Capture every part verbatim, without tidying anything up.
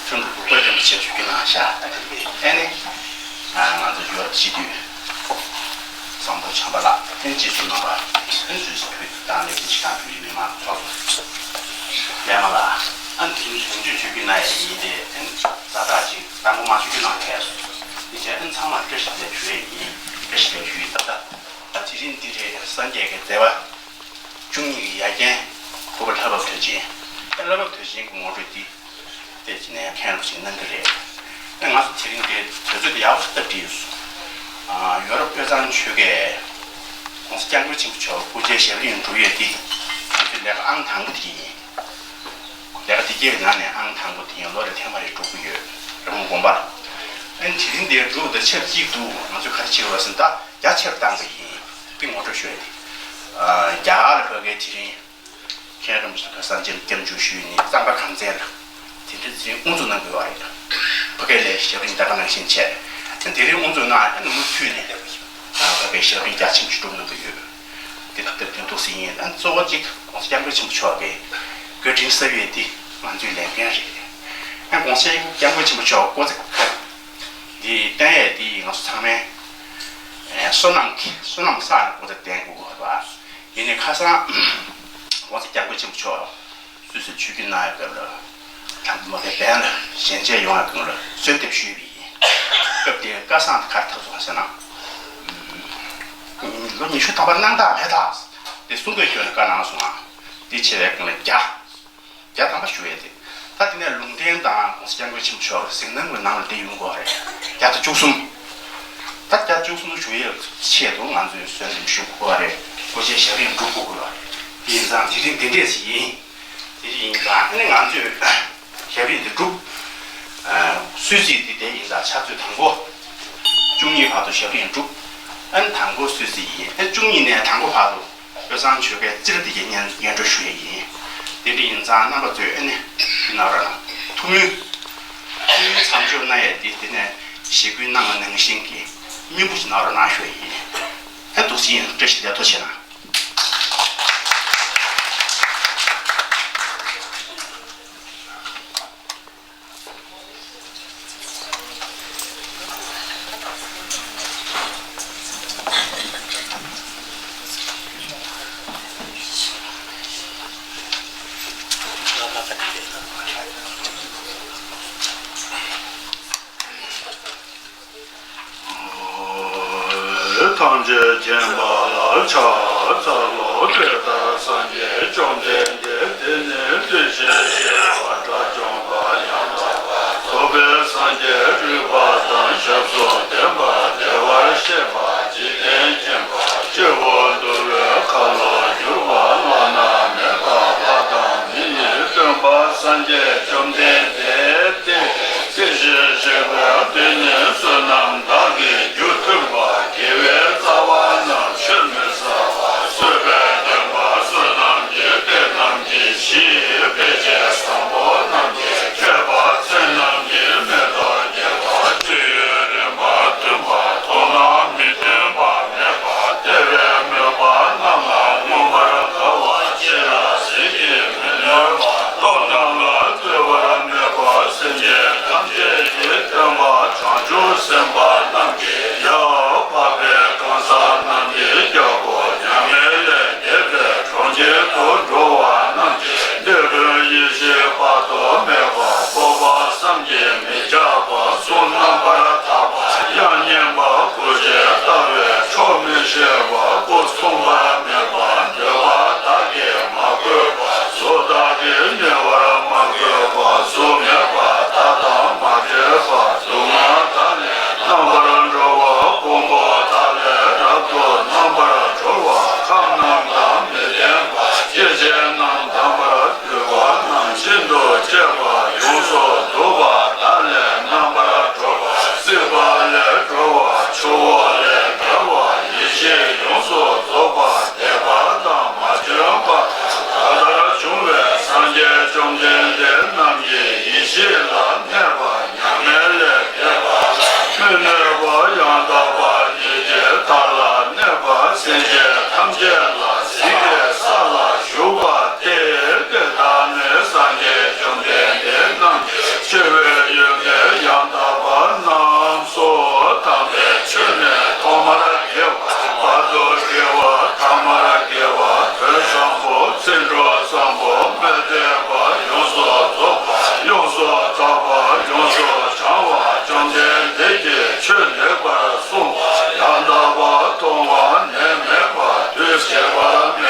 ཁྲིམས་ལུགས་ལུགས་པའི་རིན་པོ་ཆེ་ཞུ་རྒྱུ་གནང་བཞག་ཨ་ནི། ང་ཚོ་ཡོད་སྤྱི་འཐུས་བཟང་པོ་བྱམས་པ་ལགས་ཨ་ནི་སྤྱི་ཟུར་རྣམ་པ་ཨ་ནི་ཚོས་སུ་ཕུལ་དང་ལས་དོན་ཆེ་ཁག་ཕུལ་རྒྱུ་མི་མང་ཚོགས་གཙོ་ལས་མ་ལགས་ཨ་ནི་དེ་རིང་དོན་གཅོད་ཞུ་རྒྱུ་གནང་ཡས་ཡིན་ཏེ་ཨ་ནི་ཛ་དྲག་ཅིག་དང་པོ་མ་ཞུ་རྒྱུ་གནང་གལ་སོང་། དེ་བྱས་ཨ་ནི་ཚང་མར་བཀྲ་ཤིས་བདེ་ལེགས་ཞུ་ཡས་ཡིན། བཀྲ་ཤིས་བདེ་ལེགས་ཞུ་ཡས་ད་ལྟ་དེ་རིང་འདི་རེད། སངས་རྒྱས་ཀྱི་མཛད་པ་བཅུ་གཉིས་ཀྱི་ཡ་རྒྱན་ཕུར་པ་ལྷ་བབས་དོན་ཆེན། ཨ་ལྷ་བབས་དོན་ཆེན་གྱི་ངོ་སྤྲོད་འདི། དེ་ཅི་ནས་མཁན་རུ་ཞིག་གནང་གི་རེད། ཨ་ང་ཚོ་དེ་རིང་འདིར་དུས་ཚོད་དེ་ཡག་པོ་ཞིག་སྟབས་བྲིས་ཡོད་སོང་། ཡོ་རོབ་དབུས་གཙང་ཆོལ་ཁའི་༸གོང་ས་༸སྐྱབས་མགོན་ཆེན་པོ་མཆོག་སྐུ་ཕྱྭའི་ཞབས་རིམ་སྒྲུབ་ཡས་འདི་ང་ཚོའི་ལས་ཀ་ཨང་དང་པོ་དེ་ཡིན། ལས་ཀ་དེ་གའི་ནང་ནས་ཨང་དང་པོ་དེ་ཡིན། ལོ་རེ་ཐེངས་མ་རེ་སྒྲུབ་ཀྱི་ཡོད། རི་མོ་དགོན་པར། ཨ་ནི་དེ་རིང་འདིར་སྒྲུབ་དང་ཆབས་ཅིག་ཏུ་ང་ཚོས་ག་རེ་བྱེད་དགོས་ཟེར་ན་ད་རྒྱ་ཆེར་བཏང་པ་ཡིན། འདི་ངོ་སྤྲོད་ཞུ་ཡས་དེ། རྒྱ་གར་ལ་ཕེབས་མཁན་དེ་རིང་། མཁན་རིན་པོ་ཆེ་ཁ་སང་སྐྱབས་སྐྱབས་འཇུག་ཞུས་ནས་གཙང་པ་གངས་ཅན་ལ་དེ་འདྲའི་ཚེ་དབུ་འཛུགས་གནང་དགོས་པ་རེད། ཕ་གི་ལ་ཞབས་རིམ་ད་ག་ནང་བཞིན་བྱས། དེ་རིང་དབུ་འཛུགས་གནང་ཡང་མུ་མཐུད་ནས་ཕ་གིའི་ཞབས་རིམ་རྒྱ་ཆེན་པོ་ཞིག་སྒྲུབ་གནང་གི་ཡོད། འདི་ལྟ་སྟབས་བསྟུན་ཐུགས་སྲིད་ཡིན། ཨ་གཙོ་བོ་གཅིག་༸གོང་ས་༸སྐྱབས་མགོན་ཆེན་པོ་མཆོག་གི་བཀའ་དྲིན་གསབ་ཡས་འདི་ང་ཚོའི་ལས་འགན་རེད། ཨ་༸གོང་ས་༸སྐྱབས་མགོན་ཆེན་པོ་མཆོག་སྐུ་ཚེ་འདི་བརྟན་ཡས་འདི་ང་ཚོ་ཚང་མས་བསོད་ནམས་ཀྱི་བསོད་ནམས་བསགས་ནས་སྐུ་ཚེ་བརྟན་དགོས་ཀྱི་ཡོད་པ། ཡིན་ནའི་ཁ་སང་༸གོང་ས་༸སྐྱབས་མགོན་ཆེན་པོ་མཆོག་སུད་སིར་ཆིབས་བསྒྱུར་གནང་ཡོད་སྐབས་ལ། དང་པོ་མ་པའི་འབེན་ལ་ཞལ་མཇལ་ཡོང་ཡོད་སྐབས་ལ་གསོལ་འདེབས་ཞུས་པ་ཡིན། སྐབས་དེར་བཀའ་གསུང་དེ་ག་རེ་ཐོབ་སོང་ཟེར་ན། ལོ་ཉི་ཤུ་ཐམ་པ་གནང་ཐག་མེད་ཐག་དེ་གསུང་སྐད་ཤོད་ནས་བཀའ་གནང་སོང་ང་། དེ་བྱས་པའི་སྐབས་ལ་བརྒྱ། བརྒྱ་ཐམ་པ་ཞུ་ཡས་དེ། ད་དེ་ནས་ལུང་བསྟན་དང་༸གོང་ས་༸སྐྱབས་མགོན་ཆེན་པོ་མཆོག་གཟིགས་སྣང་གི་ནང་ལ་བསྡད་ཡོང་དགོས་རེད། བརྒྱ་དང་བཅུ་གསུམ། ད་བརྒྱ་བཅུ་གསུམ་ཞུ་ཡས་ཆེད་དུ་ང་ཚོས་གསོལ་འདེབས་ཞུ་དགོས་པ་རེད། སྐུ་ཕྱྭའི་ཞབས་རིམ་སྒྲུབ་དགོས་པ་རེད། དེ་ཡིན་ཙང་དེ་རིང་འདི་འདྲས་ཞིག་ཡིན། དེ་ཡིན་ཙང་ཨ་ནི་ང་ཚོས་ཞབས་རིམ་འདི་སྒྲུབ། སུད་སི་འདི་དེ་ཡིན་ཙང་ཕྱག་ཚོད་དང་པོ། བཅུ་གཉིས་བར་དུ་ཞབས་རིམ་སྒྲུབ། ཨ་ནི་དང་པོ་སུད་སི་ཡིན། ཨ་ནི་བཅུ་གཉིས་ནས་དང་པོ་བར་དུ། དབུས་གཙང་ཆོལ་ཁའི་རྩིས་ར་དེ་གའི་སྙན་སྙན་སྒྲོན་ཞུ་ཡས་ཡིན། དེ་འདྲ་ཡིན་ཙང་རྣམ་པ་ཚོས་ཨ་ནི་ཞུ་གནང་རོགས་གནང་། ཐུགས་སྨོན། ཐུགས་སྨོན་མཚམས་འཇོག་གནང་ཡས་དེ་དེ་ནས་ཞེ་སྐུལ་གནང་བ་ནང་བཞིན་གྱི་སྨོན་འབུལ་ཞིག་གནང་རོགས་གནང་ཞུ་ཡས་ཡིན། ཨ་ཐུགས་རྗེ་ཆེ། བཀྲ་ཤིས་བདེ་ལེགས། ཐུགས་རྗེ་གནང་། ཐམས་ཅད་མཁྱེན་པ་ལ་ཕྱག་འཚལ་ལོ། དེ་ལྟར་སངས་རྒྱས་བཅོམ་ལྡན་འདས་དེ་ནི་དེ་བཞིན་གཤེགས་པ་དགྲ་བཅོམ་པ་ཡང་དག་པར་རྫོགས་པའི་སངས་རྒྱས་རིག་པ་དང་ཞབས་སུ་ལྡན་པ་བདེ་བར་གཤེགས་པ་འཇིག་རྟེན་མཁྱེན་པ་སྤྱི་བོར་འདུ་བའི་ཁ་ལོ་སྒྱུར་བ་བླ་ན་མེད་པ་ལྷ་དང་མི་ཡི་སྟོན་པ་སངས་རྒྱས་བཅོམ་ལྡན་འདས་དེ། དེ་བཞིན་གཤེགས་པ་དེ་ཉིད་བསོད་ནམས་དག་གི་རྒྱུ་མཐུན་པ་དགེ་བའི་རྩ་བ་རྣམས་ཆུད་མི་ཟ་བར་བཟོད་པའི་བདེན་པ་བསོད་ནམས་ཀྱི་གཏེར་རྣམས་ཀྱི་གཞི་ཡི་དཔེ་བྱད་བཟང་པོ་རྣམས་ཀྱི་མཆོད་པ་མཚན་རྣམས་ཀྱི་མེ་ཏོག་རྒྱས་པ་སྤྱོད་ཡུལ་རིམ་པ་མཐུན་པ་མཐོང་སྣང་མི་མཐུན་པ་མེད་པ་བདེ་བའི་མོས་པ་རྣམས་ལ་མངོན་པར་དགའ་བ་ཅི་རང་ཟེར་གྱིས་མི་ནུས་པ་སྟོབས་རྣམས་ལ་ལྟོས་པར་མོས་པ་སེམས་ཅན་ཐམས་ཅད་ཀྱི་སྟོན་པ་བྱང་ཆུབ་སེམས་དཔའ་རྣམས་ཀྱི་ཡང་དག་པའི་གང་ཟག་རྣམས་ཀྱི་རྒྱལ་པོ་མྱ་ངན་ལས་འདས་པའི་གྲོང་ཁྱེར་དུ་འགྲོ་བ་རྣམས་ཀྱི་དེད་དཔོན་ཡེ་ཤེས་དཔག་ཏུ་མེད་པ་སྤོབས་པ་བསམ་གྱིས་མི་ཁྱབ་པ་གཟུགས་རྣམ་པར་དག་པ་དབྱངས་སྙན་པ་སྐུ་བྱད་བལྟ་བས་ཆོག་མི་ཤེས་པ་སྐུ་མཚུངས་པ་མེད་པ་འདོད་པ་དག་གིས་མ་གོས་པ་གཟུགས་དག་གིས་མྱོས་པར་མ་གོས་པ་གཟུགས་མེད་པ་མཐའ་དང་མ་བྲལ་བ་སྡུག་བསྔལ་དག་ལས་རྣམ་པར་གྲོལ་བ་ཀུན་པོ་དག་ལས་རབ་ཏུ་རྣམ་པར་གྲོལ་བ་ཁམས་རྣམས་དང་མི་ལྡན་པ་སྐྱེ་མཆེད་རྣམས་དམ་པར་གྱུར་པ་རྣམས་ཤིན་ཏུ་གཅེས་པ་ཡོངས་སུ་བསྡུས་པ་དག་ལས་རྣམ་ བསྟན་པ་ཡོངས་སུ་རྫོགས་པ་ཡོངས་སུ་དག་པ་ཡོངས་སུ་བྱང་བ་བཅོམ་ལྡན་འདས་ཀྱིས་ཆོས་ལེགས་པར་གསུངས་པ་ཡང་དག་པར་མཐོང་བ་ནི་མེད་པ་དུས་གཅིག་པར་སྨྲས་པ།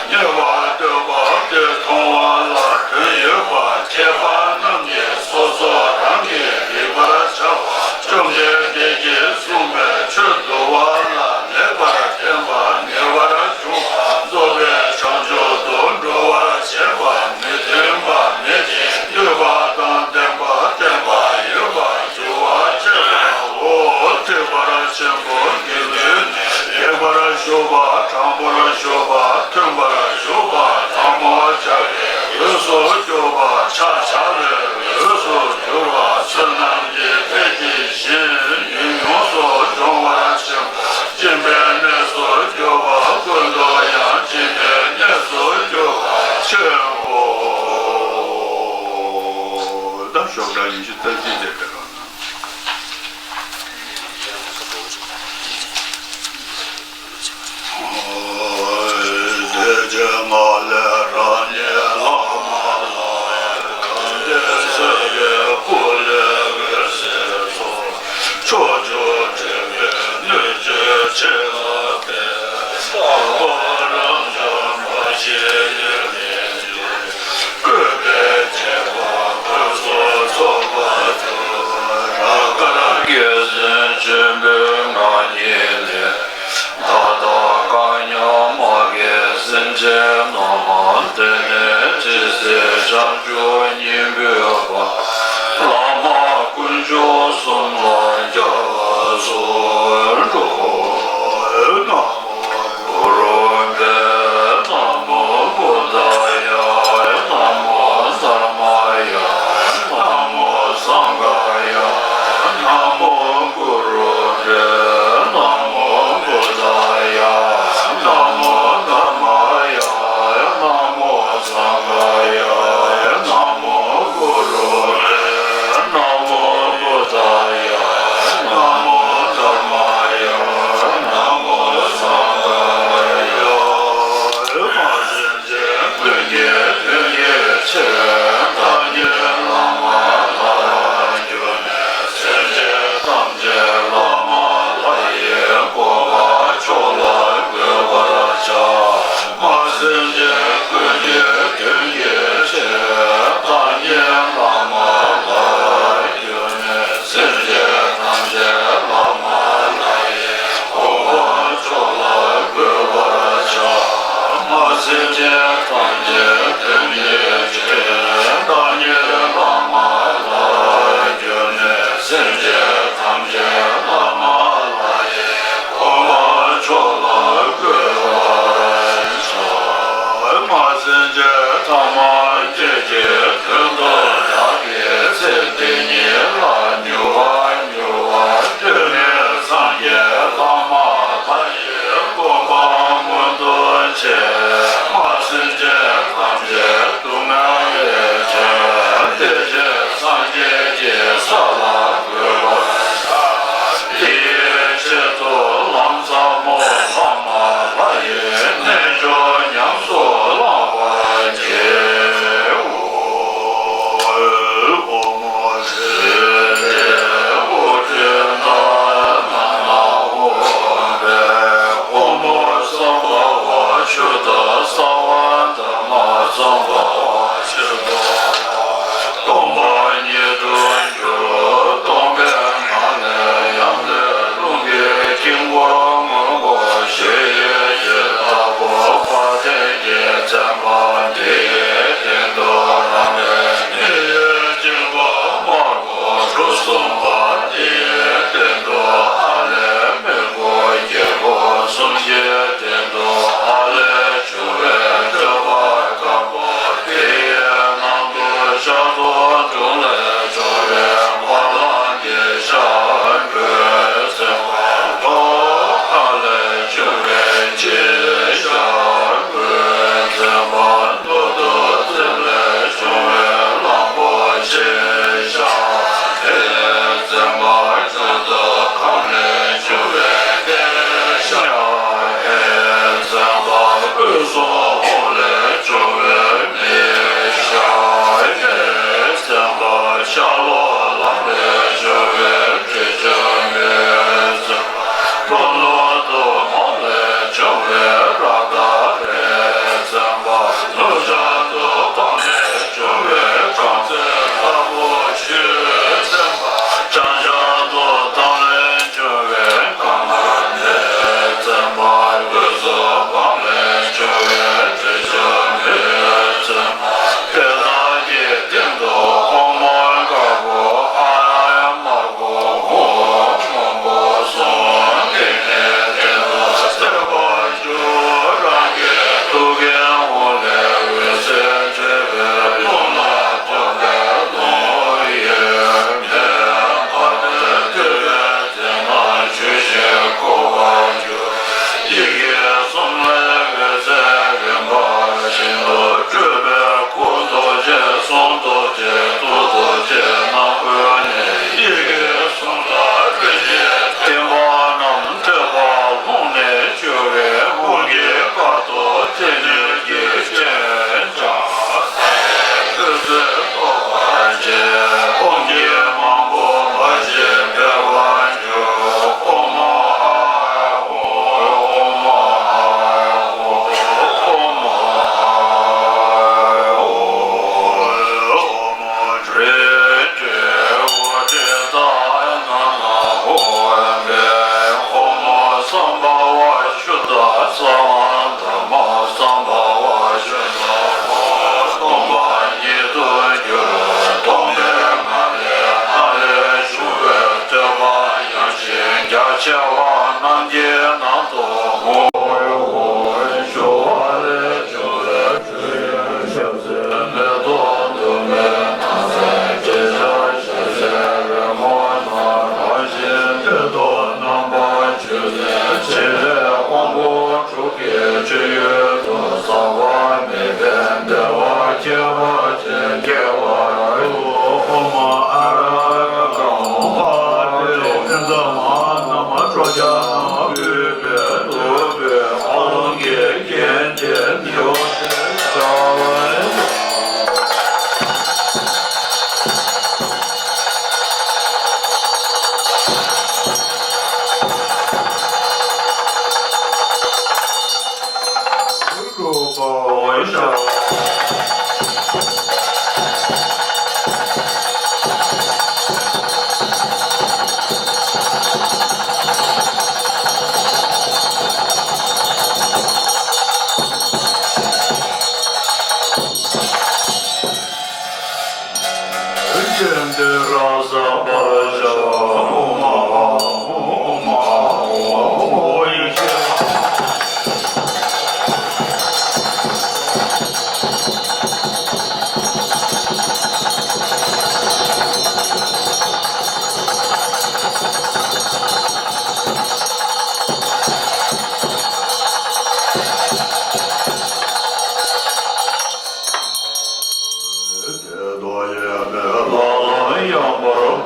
ཉེ་བར་གཏོད་པ་དེ་མཐོང་བ་ལ་དོན་ཡོད་པ་མཁས་པ་རྣམས་ཀྱིས་སོ་སོ་རང་གིས་རིག་པར་བྱ་བ། བཅོམ་ལྡན་འདས་ཀྱིས་གསུངས་པའི་ཆོས་འདུལ་བ་ལ་ལེགས་པར་བརྟེན་པ་ངེས་པར་འབྱུང་བ་རྫོགས་པའི་བྱང་ཆུབ་ཏུ་འགྲོ་བར་བྱེད་པ་མི་མཐུན་པ་མེད་ཅིང་འདུས་པ་དང་ལྡན་པ་བརྟན་པ་ཡོད་པར་འགྱུར་བ་བཅས་པའོ། ཐེག་པ་ཆེན་པོ་དགེ་འདུན་ནི་རྒྱས་པར་ཞུགས་པ་དྲང་པོར་ཞུགས་པ་མཐུན་པར་ཞུགས་པ་ཟབ་མོ་བྱ་བའི་འོས་སུ་གྱུར་པ་ཕྱག་བྱ་བའི་འོས་སུ་གྱུར་པ་བསོད་ནམས་ཀྱི་དཔལ་གྱིས་གཞན་ཡུལ་ཡོངས་སུ་སྦྱོང་བར་བྱེད་པ། སྦྱིན་པའི་གནས་སུ་གྱུར་པ་ཀུན་ཏུ་ཡང་སྦྱིན་པའི་གནས་སུ་གྱུར་པ་ཆེན་པོ། ད་ཤོག་གྲངས་ཉི་ཤུ་རྩ་གཅིག་དེ་དེ་རང་ན། དེ་ཕྱིར་ང་ལས་རང་ཉིད་ལྷག་མ་ལ། གང་དེ་བཟོད་པའི་སྐུ་ལས་འོད་ཟེར་འཕྲོ། ཕྱོགས་བཅུར་འདྲེན་པའི་སྣོད་བཅུད་ཆེ་བ་སྟེ། ལྷག་པར་རབ་འབྱམས་མ་སྐྱེས་དབྱེར་མེད་ཀྱི། བཀོད་པའི་བརྒྱད་པ་འོད་སོགས་ཚོགས་པ་དུ། རབ་དཀར་རྒྱལ་མཚན་ཆེན་པོའི་ངང་ཉིད་ལས། མཐའ་དག་བཀའ་ཉོན་མ་གོས་སེམས་ཅན་རྣམས། དེ་ནས་དྲི་ཟའི་ལྕགས་ཀྱུ་སྙིང་པོའི་བར། བླ་མ་དཀོན་མཆོག་གསུམ་ལ་སྐྱབས་སུ་འགྲོ། ན་མོ་གུ་རུ་བྷྱཿ། ན་མོ་བུདྡྷཱ་ཡ། ན་མོ་དྷརྨཱ་ཡ། ན་མོ་སངྒྷཱ་ཡ། ན་མོ་གུ་རུ་བྷྱཿ། ན་མོ་བུདྡྷཱ་ཡ། ན་མོ་དྷརྨཱ་ཡ། ན་མོ་སངྒྷཱ་ཡ། ན་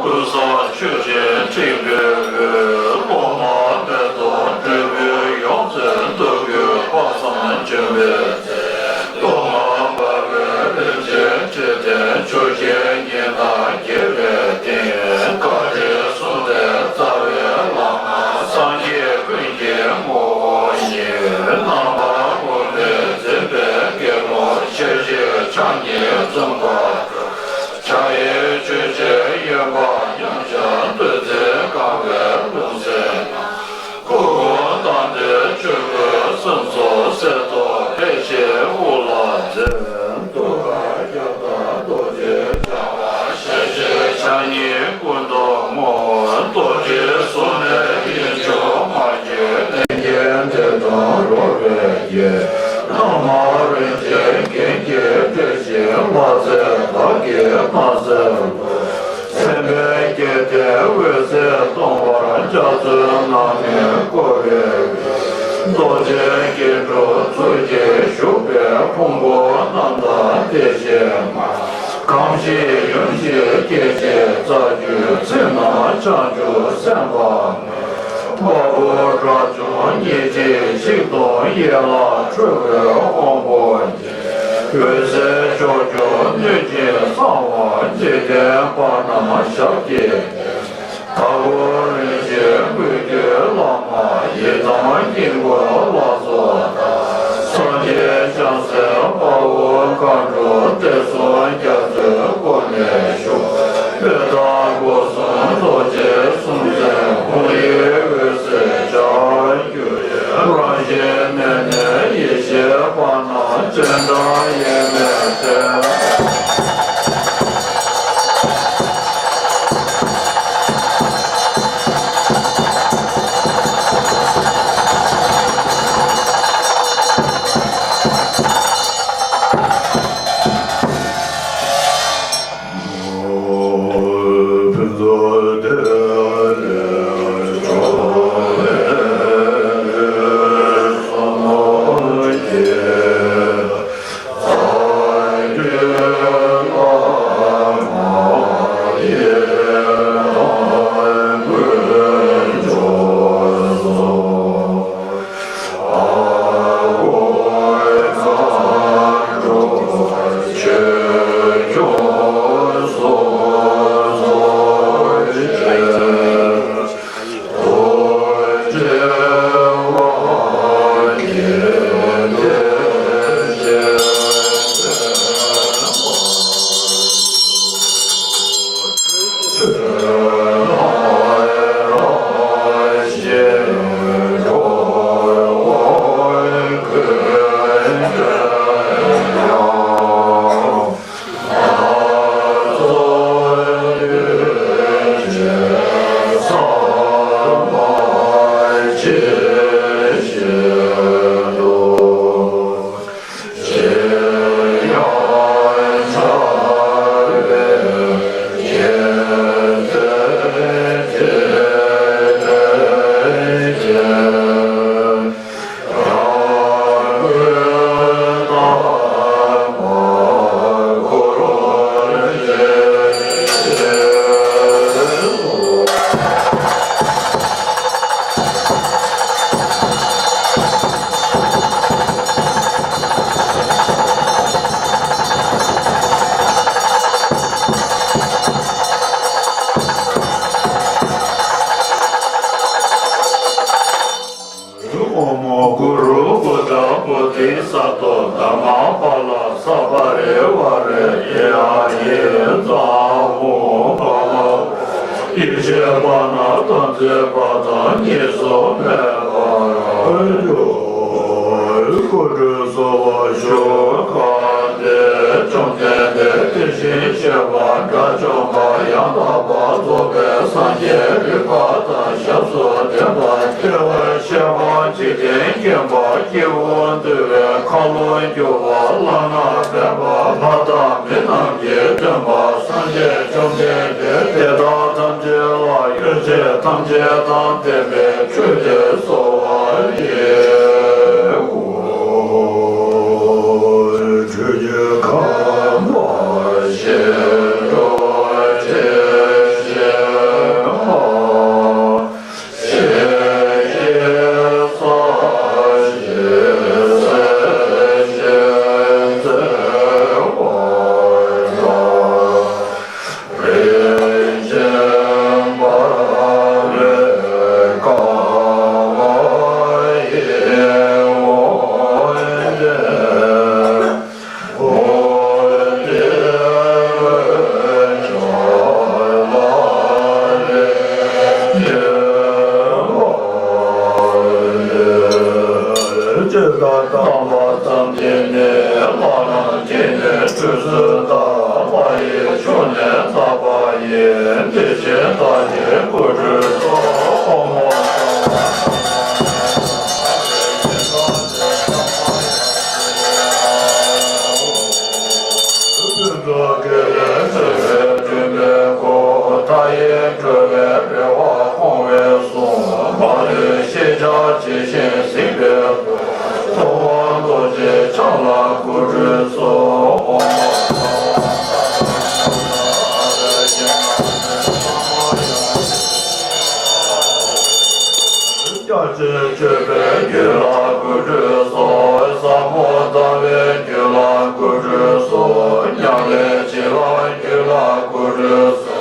ཀུན་བཟང་ཆོས་ཀྱི་ཁྲི་འབེབས་འོད། སློབ་མ་མེ་ཏོག་སྤྲུལ་པའི་ཡོངས་འཛིན་རྡོ་རྗེ་དཔག་བསམ་ལྗོན་པའི་ཚལ། སྟོད་མངའ་འབར་བའི་རིན་ཆེན་ཁྲི་སྟེང་། ཆུ་སྐྱེས་ཉི་ཟླ་རྒྱས་པའི་སྟེང་། བཀའ་དྲིན་གསུམ་ལྡན་རྩ་བའི་བླ་མ། སངས་རྒྱས་ཀུན་གྱི་ངོ་བོ་ཉིད། རྣམ་པར་དགོངས་པས་མཛད་པའི་དགེ་སློང་། ཞལ་བཞི་ཕྱག་གཉིས་འཛུམ་པ། ཕྱག་གཡས་ཆོས་ཀྱི་གཡོན་པ་མཉམ་གཞག་བདུད་རྩིས་གང་བའི་ལྷུང་བཟེད། སྐུ་འཁོར་དང་ལྡན་ཆོས་སྐུའི་སྲུང་མཚོ། གསེར་ཏོག་ཕལ་ཆེར་དབུ་ལ་མཛེས། ཐུགས་ཀར་རྒྱབ་དར་རྡོ་རྗེ་འཆང་། ཞལ་བཞི་ཕྱག་གཉིས་སྐུ་མདོག་སྔོ། རྡོ་རྗེ་གསུམ་ལས་དབྱིངས་ཕྱུག་མ་བསྐྱོད་ལས། ལྷན་སྐྱེས་དེ་དང་རོལ་པའི་རྒྱན། ལྷ་མ་རིན་ཆེན་རྒྱན་གྱིས་སྤྲས་ཤིང་། ལྷ་རྫས་དག་གིས་མ་བསིལ་ལོ། མཚན་དཔེའི་སྐྱེད་དེ་འོད་ཟེར་སྟོང་པར། འཇའ་ཚོན་རྣམ་སྨིན་བསྐོར་བའི་དབུས། རྡོ་རྗེ་སྐྱེ་འགྲོའི་ཚུལ་གྱིས་བཞུགས་པའི། ཕུང་པོ་རྣམ་དག་བདེ་གཤེགས་མ། གང་ཞིག་ཡུམ་གཞིར་སྐྱེས་ཤིང་རྩ་བརྒྱུད། ཚེ་རྣམས་བྱང་ཆུབ་སེམས་དཔའ་མ། དཔའ་བོ་དགྲ་བཅོམ་ཉེར་གཅིག་ཞིག་དང་། ཡན་ལག་ཁྲོ་བོའི་དབང་པོ་འོད་ཟེར་ཕྱོགས་བཅུར་གནོན་ཅིང་གསང་བ། འཇིག་རྟེན་པ་རྣམས་ཞབས་ཀྱིས། དྭགས་པོ་རིན་ཆེན་ཀུན་གྱི་བླ་མ། ཡི་དམ་དཀྱིལ་འཁོར་ལ་སོགས་པ། སངས་རྒྱས་བྱང་སེམས་དཔའ་བོ་མཁའ་འགྲོ། བསྟན་སྲུང་རྒྱ་མཚོའི་སྒོ་ནས་ཞུགས། དཔལ་དང་སྒོ་གསུམ་རྡོ་རྗེ་སྲོང་བཙན། ཧཱུྃ་ཡིག་འོད་ཟེར་ལྗང་གུ། རང་བཞིན་གནས་ནས་ཡེ་ཤེས་པ་རྣམས། སྤྱན་དྲངས་དབྱེར་མེད་བསྟོད། ཨོཾ་གུ་རུ་བོ་དྷ་བོ་དྷི་སཏྭ་དྷརྨ་པཱ་ལ་སྤ་རི་ཝཱ་རེ་ཡ་ཡེ་ཙཱ་ཧཱུྃ་ཕ་ལ། ཡེ་ཤེས་པ་རྣམས་དམ་ཚིག་པ་དང་གཉིས་སུ་མེད་པར་གྱུར། སྐུ་ཁྲུས་གསོལ་བ་ཞུ་སྐབས་འདིར། བཅོམ་ལྡན་འདས་དེ་བཞིན་གཤེགས་པ་དགྲ་བཅོམ་པ་ཡང་དག་པར་རྫོགས་པའི་སངས་རྒྱས་རིག་པ་དང་ཞབས་སུ་ལྡན་པ། བདེ་བར་གཤེགས་པ་འཇིག་རྟེན་མཁྱེན་པ། སྐྱེས་བུ་འདུལ་བའི་མཁའ་ཀློང་སྒྱུ་བ། ལྷ་སྔགས་པཎ་པ། ལྷ་དང་མི་རྣམས་ཀྱི་སྟོན་པ། སངས་རྒྱས་བཅོམ་ལྡན་འདས་དེ་དག་ཐམས་ཅད་ལ་ཡེ་ཤེས་ཐམས་ཅད་དང་ལྡན་པའི་ཁྲུས་ཏེ་གསོལ་བ་ཡིན། ཁྲུས་ཀྱི་ཁང་པ་ཞིག་ཏུ་ཆེ་ཞིང་ བདེ་ཆེན་བདག་ཉིད་སྐུ་ཁྲུས་སོ། ཨོཾ་ཨོཾ་ཕུན་ཚོགས་དགེ་ལེགས་བྱེ་བས་བསྐྲུན་པའི་སྒོ། མཐའ་ཡས་གྲོལ་བའི་རེ་བ་སྐོང་བའི་གཟུངས། མ་ལུས་ཤེས་བྱ་ཇི་བཞིན་གཟིགས་པའི་སྒོ། ཐུབ་དབང་རྡོ་རྗེ་འཆང་ལ་སྐུ་ཁྲུས་སོ། ཨོཾ་སྐྱབས་རྗེ་སྤྱོད་པའི་རྒྱུད་ལ་སྐུ་ཁྲུས་སོ། ཟབ་མོ་ལྟ་བའི་རྒྱུད་ལ་སྐུ་ཁྲུས་སོ། ཉམས་ལེན་བྱིན་རླབས་རྒྱུད་ལ་སྐུ་ཁྲུས་སོ།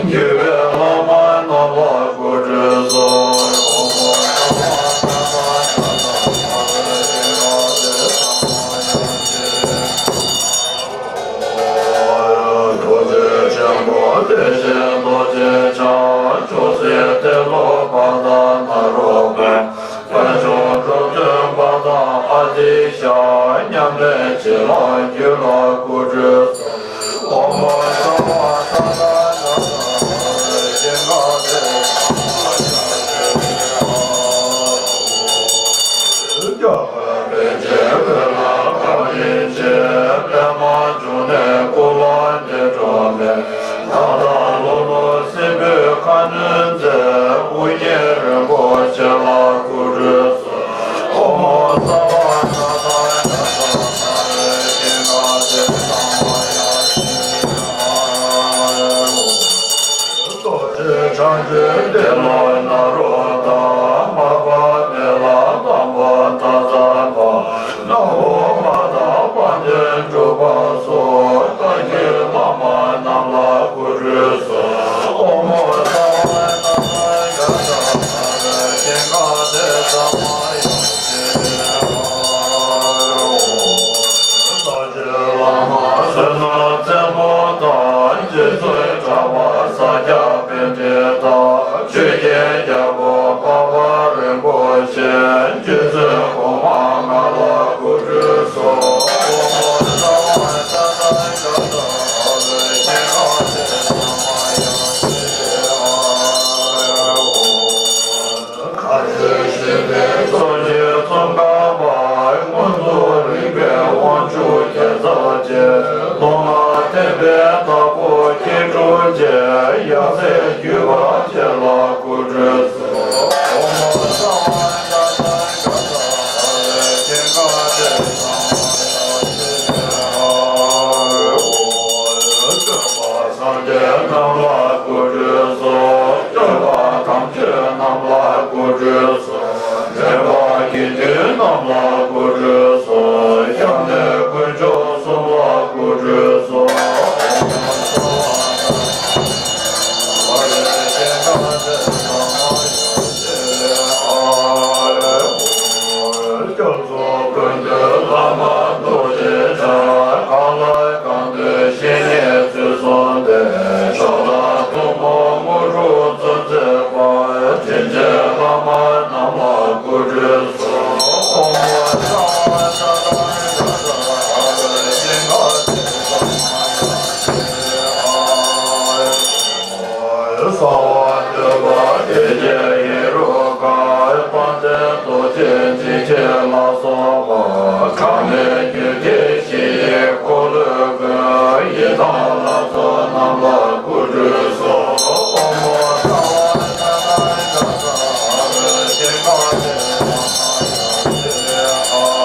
བརྒྱུད་པའི་བླ་མ་རྣམས་ལ་སྐུ་ཁྲུས་སོ། རྡོ་རྗེ་ཆེན་པོ་བདེ་ཆེན་རྡོ་རྗེ་འཆང་། མཆོག་སྲེད་ཏེ་ལོ་པ་དང་ནཱ་རོ་པ། དཔལ་མཆོག་འགྲོ་དོན་པ་དང་ཨ་ཏི་ཤ། ཉམས་ལེན་བྱིན་རླབས་རྒྱུད་ལ་སྐུ་ཁྲུས་སོ། ཨོཾ་ཨོཾ་ས་བ་ཏ་ཏ་ན་ན་ན་ན་ན་ན་ན། རྒྱལ་བ་པཎ་ཆེན་འོད་ལ་ཕྱག་རིན་ཆེ། པདྨ་འབྱུང་གནས་སྐུ་ལ་འདི་འགྲོ་མེད། ད་ལྟ་ལྷོ་ནུབ་སྲིན་པོའི་ཁ་གནོན་མཛད། དབུ་བརྙེས་རིན་པོ་ཆེ་ལ་སྐུ་ཁྲུས་སོ། ཨོཾ་ཨོཾ་ས་བ་ཏ་ཏ་ན་ན་ན་ན་ན་ན། རྡོ་རྗེ་འཆང་ཆེན་ཏེ་ལོ་ནཱ་རོ་དང་། མར་པ་མེ་ལ་དམ་པ་ད་ཙམ་པ། ནག་པོ་མ་དང་དཔལ་ལྡན་འབྲུག་པ་སོགས། བདག་གི་བླ་མ་རྣམས་ལ་སྐུ་ཁྲུས་སོ། ཨོཾ་ཨོཾ་ས་བ་ན་ན་ག་ས་ན་རེ་ཀེ་ག་དེ་ས་མ་ཡ་ཤེ་ཨ་ཨོ། བདག་གི་བླ་མ་བསོད་ནམས་རྩེ་མོ་དང་། རྗེ་བཙུན་གྲགས་པ་ས་སྐྱ་པཎྜི་ཏ། ཆོས་རྒྱལ་རྒྱལ་པོ་འཕགས་པ་རིན་པོ་ཆེ། རྗེ་བཙུན་གོང་མ་ང་ལ་སྐུ་ཁྲུས་སོ། ཨོཾ་ཨོཾ་ས་བ་ཏ་ཏ་ག་ས་ཨ་རེ་ཀེ་ག་དེ་ས་མ་ཡ་ཤེ་ཨ་ཨོ། མཁའ་སྤྱོད་གཤེགས་པའི་སོགས་ཀྱི་ཙོང་ཁ་པ། མངོན་རྫོགས་རིག་པའི་དབང་ཕྱུག་རྒྱལ་ཚབ་རྗེ། མདོ་སྔགས་བསྟན་པའི་བདག་པོ་མཁས་གྲུབ་རྗེ། ཡབ་སྲས་བརྒྱུད་པ་བཅས་ལ་སྐུ་ཁྲུས་སོ། ཨོཾ་ཨོཾ་ས་བ་ཏ་ཏ་ག་ས་ཨ་རེ་ཀེ་ག་དེ་ས་མ་ཡ་ཤེ་ཨ་ཨོ། སྟོན་པ་སངས་རྒྱས་རྣམས་ལ་སྐུ་ཁྲུས་སོ། སྟོན་པ་དམ་ཆོས་རྣམས་ལ་སྐུ་ཁྲུས་སོ། འདྲེན་པ་དགེ་འདུན་རྣམས་ལ་སྐུ་ཁྲུས་སོ། སྐྱབས་གནས་དཀོན་མཆོག་གསུམ་ལ་སྐུ་ཁྲུས་སོ། སྐྱབས་སུ་མགོན་པོའི་བླ་མ་རྡོ་རྗེ་འཆང་། གང་ལ་གང་འདུལ་བཤེས་གཉེན་ཚུལ་བཟུང་སྟེ། མཆོག་དང་ཐུན་མོང་དངོས་གྲུབ་སྩོལ་མཛད་པ། དྲིན་ཅན་བླ་མ་རྣམས་ལ་སྐུ་ཁྲུས་སོ། ཨོཾ་ཨོཾ་ས་བ་ཏ་ཏ་ག་ས་ཨ་རེ་ཀེ་ག་དེ་ས་མ་ཡ་ཤེ་ཨ་ཨོ། གསང་བ་འདུས་པ་དགྱེས་བརྒྱད་ཧེ་རུ་ཀ། དཔལ་ལྡན་རྡོ་རྗེ་འཇིགས་བྱེད་ལ་སོགས་པ། གྲངས་མེད་རྒྱུད་སྡེ་བཞི་ཡི་འཁོར་ལོའི་མགོན། ཡི་དམ་ལྷ་ཚོགས་རྣམས་ལ་སྐུ་ཁྲུས་སོ། ཨོཾ་ཨོཾ་ས་བ་ཏ་ཏ་ག་ས་ཨ་རེ་ཀེ་ག་དེ་ས་མ་ཡ་ཤེ་ཨ་ཨོ།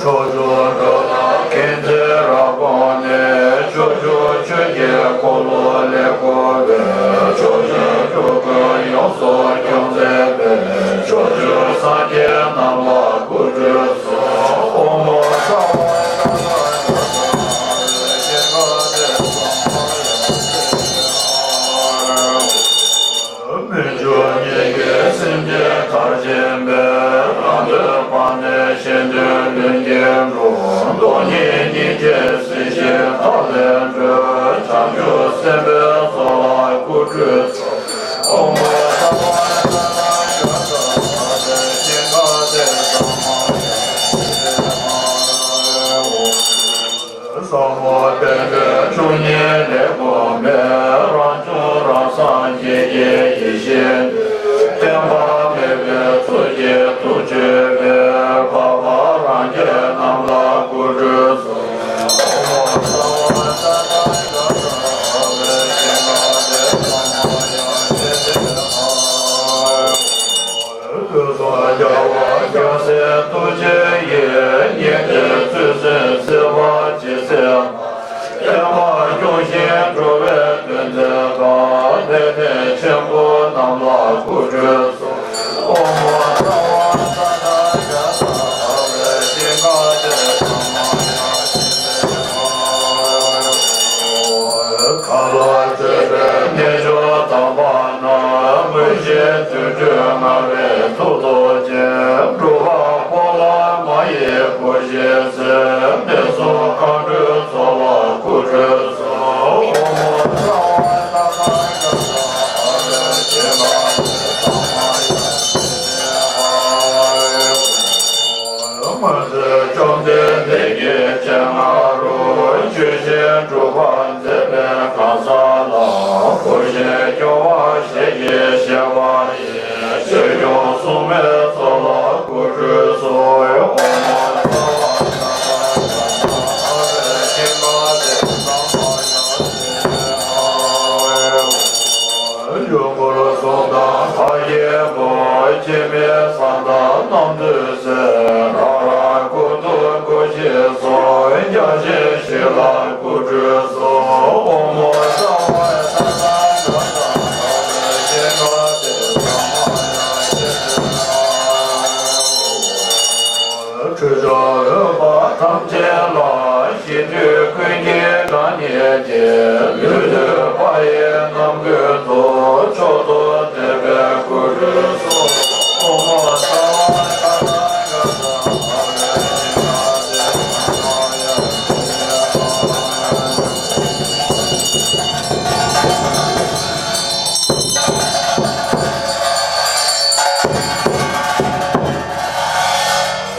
ཕྱོགས་བཅུར་འགྲོ་ལ་མཁྱེན་བརྩེ་རབ་དགོངས་ནས། ཕྱོགས་བཅུར་ཆོས་ཀྱི་འཁོར་ལོ་ལས་བསྐོར་བའི། ཕྱོགས་བཅུའི་འགྲོ་ཀུན་ཡོངས་སུ་སྐྱོང་མཛད་པའི། ཕྱོགས་བཅུའི་སངས་རྒྱས་རྣམས་ལ་སྐུ་ཁྲུས་སོ། ཨོཾ་ཨོཾ་ས་བ་ཏ་ཏ་ག་ས་ཨ་རེ་ཀེ་ག་དེ་ས་མ་ཡ་ཤེ་ཨ་ཨོ། སྨོན་འཇུག་ཉིད་ཀྱིས་སེམས་ཅན་མཐར་ཕྱིན་པའི། ལམ་སྟོན་པ་ནི་གཞན་དོན་ལྷུན་གྱིས་འགྲུབ། སྟོང་ཉིད་སྙིང་རྗེའི་གཟི་བརྗིད་མཐའ་ལས་གྲོལ། བྱང་ཆུབ་སེམས་དཔའི་ཚོགས་ལ་སྐུ་ཁྲུས་སོ། ཨོཾ་ཨོཾ་ས་བ་ཏ་ཏ་ག་ས་ཨ་རེ་ཀེ་ག་དེ་ས་མ་ཡ་ཤེ་ཨ་ཨོ། ཟབ་མོ་ པཎ་གྲུབ་བཅུ་གཉིས་ལས་བྱུང་བའི་རང་བྱུང་རང་སངས་རྒྱས་ཀྱི་ཡེ་ཤེས། བརྟེན་པ་མེད་པའི་ཚུལ་གྱིས་ཐུགས་བསྐྱེད་པའི་འཕགས་པ་རང་རྒྱལ་རྣམས་ལ་སྐུ་ཁྲུས་གསོལ། ཐུགས་སྲས་ཐུགས་རྗེ་ཡིས་སྙིང་གའི་ཚུལ་ཟིན་བརྩེ་བ་ཇི་སྲིད་མ། བསྟན་པ་སྐྱོང་ཞིང་འགྲོ་བའི་དོན་མཛད་པ། ལེགས་ལྡན་ཆེན་པོ་རྣམས་ལ་སྐུ་ཁྲུས་གསོལ། ཨོཾ་ཨ་ཏྭ་ཛྙཱ་ན་ཛྙཱ་ན་ཨ་ཏྭ་ཛྙཱ་ན་ཨ་ཏྭ་ཛྙཱ་ན། མཁའ་ལ་སྤྱོད་པའི་རྣལ་འབྱོར་དམ་པ་རྣམས། མོས་ཤིང་དུད་འགྲོའི་དམྱལ་བའི་མཐུ་སྟོབས་ཅན། འགྲོ་བ་འཁོར་ལ་མ་ཡི་བུ་བཞིན་གཟིགས། གནས་གསུམ་མཁའ་འགྲོའི་ཚོགས་ལ་སྐུ་ཁྲུས་གསོལ། ཨོཾ་ཨ་ཏྭ་ཛྙཱ་ན་ཨ་ཏྭ་ཛྙཱ་ན་ཨ་ཏྭ་ཛྙཱ་ན། སྔོན་ཚེ་བཅོམ་ལྡན་འདས་ཀྱི་སྤྱན་སྔ་རུ། ཆོས་བཞིན་སྒྲུབ་པར་མཛད་པའི་གང་ཟག་ལ། བུ་བཞིན་སྐྱོང་བ་ཞལ་གྱིས་བཞེས་པ་ཡི། ཆོས་སྐྱོང་སྲུང་མའི་ཚོགས་ལ་སྐུ་ཁྲུས་གསོལ། ཨོཾ་ཨ་ཏྭ་ཛྙཱ་ན་ཨ་ཏྭ་ཛྙཱ་ན་ཨ་ཏྭ་ཛྙཱ་ན། ཡུལ་འཁོར་གསུམ་དང་མཐའ་ཡས་སྒོ། སྐྱེ་མེད་ས་དང་རྣམ་གྲོལ་ཟེར། རང་རང་ཀུན་ཏུ་སྒོ་བཞི་སོགས། བརྒྱ་བྱིན་བཞི་ལ་སྐུ་ཁྲུས་གསོལ། ཨོཾ་ཨ་ཏྭ་ཛྙཱ་ན་ཨ་ཏྭ་ཛྙཱ་ན་ཨ་ཏྭ་ཛྙཱ་ན། ཁྲོ་ཆུ་འོད་འབར་ཐམས་ཅད་ལ། གཞི་དུས་ཀུན་གྱི་གང་ཉིད་ཀྱི། ལུས་བཏུད་པ་ཡི་རྣམ་ཀུན་ཏུ། མཆོག་ཏུ་བསྟན་པའི་སྐུ་ཁྲུས་གསོལ། ཨོཾ་ཨ་ཏྭ་ཛྙཱ་ན་ཨ་ཏྭ་ཛྙཱ་ན་ཨ་ཏྭ་ཛྙཱ་ན།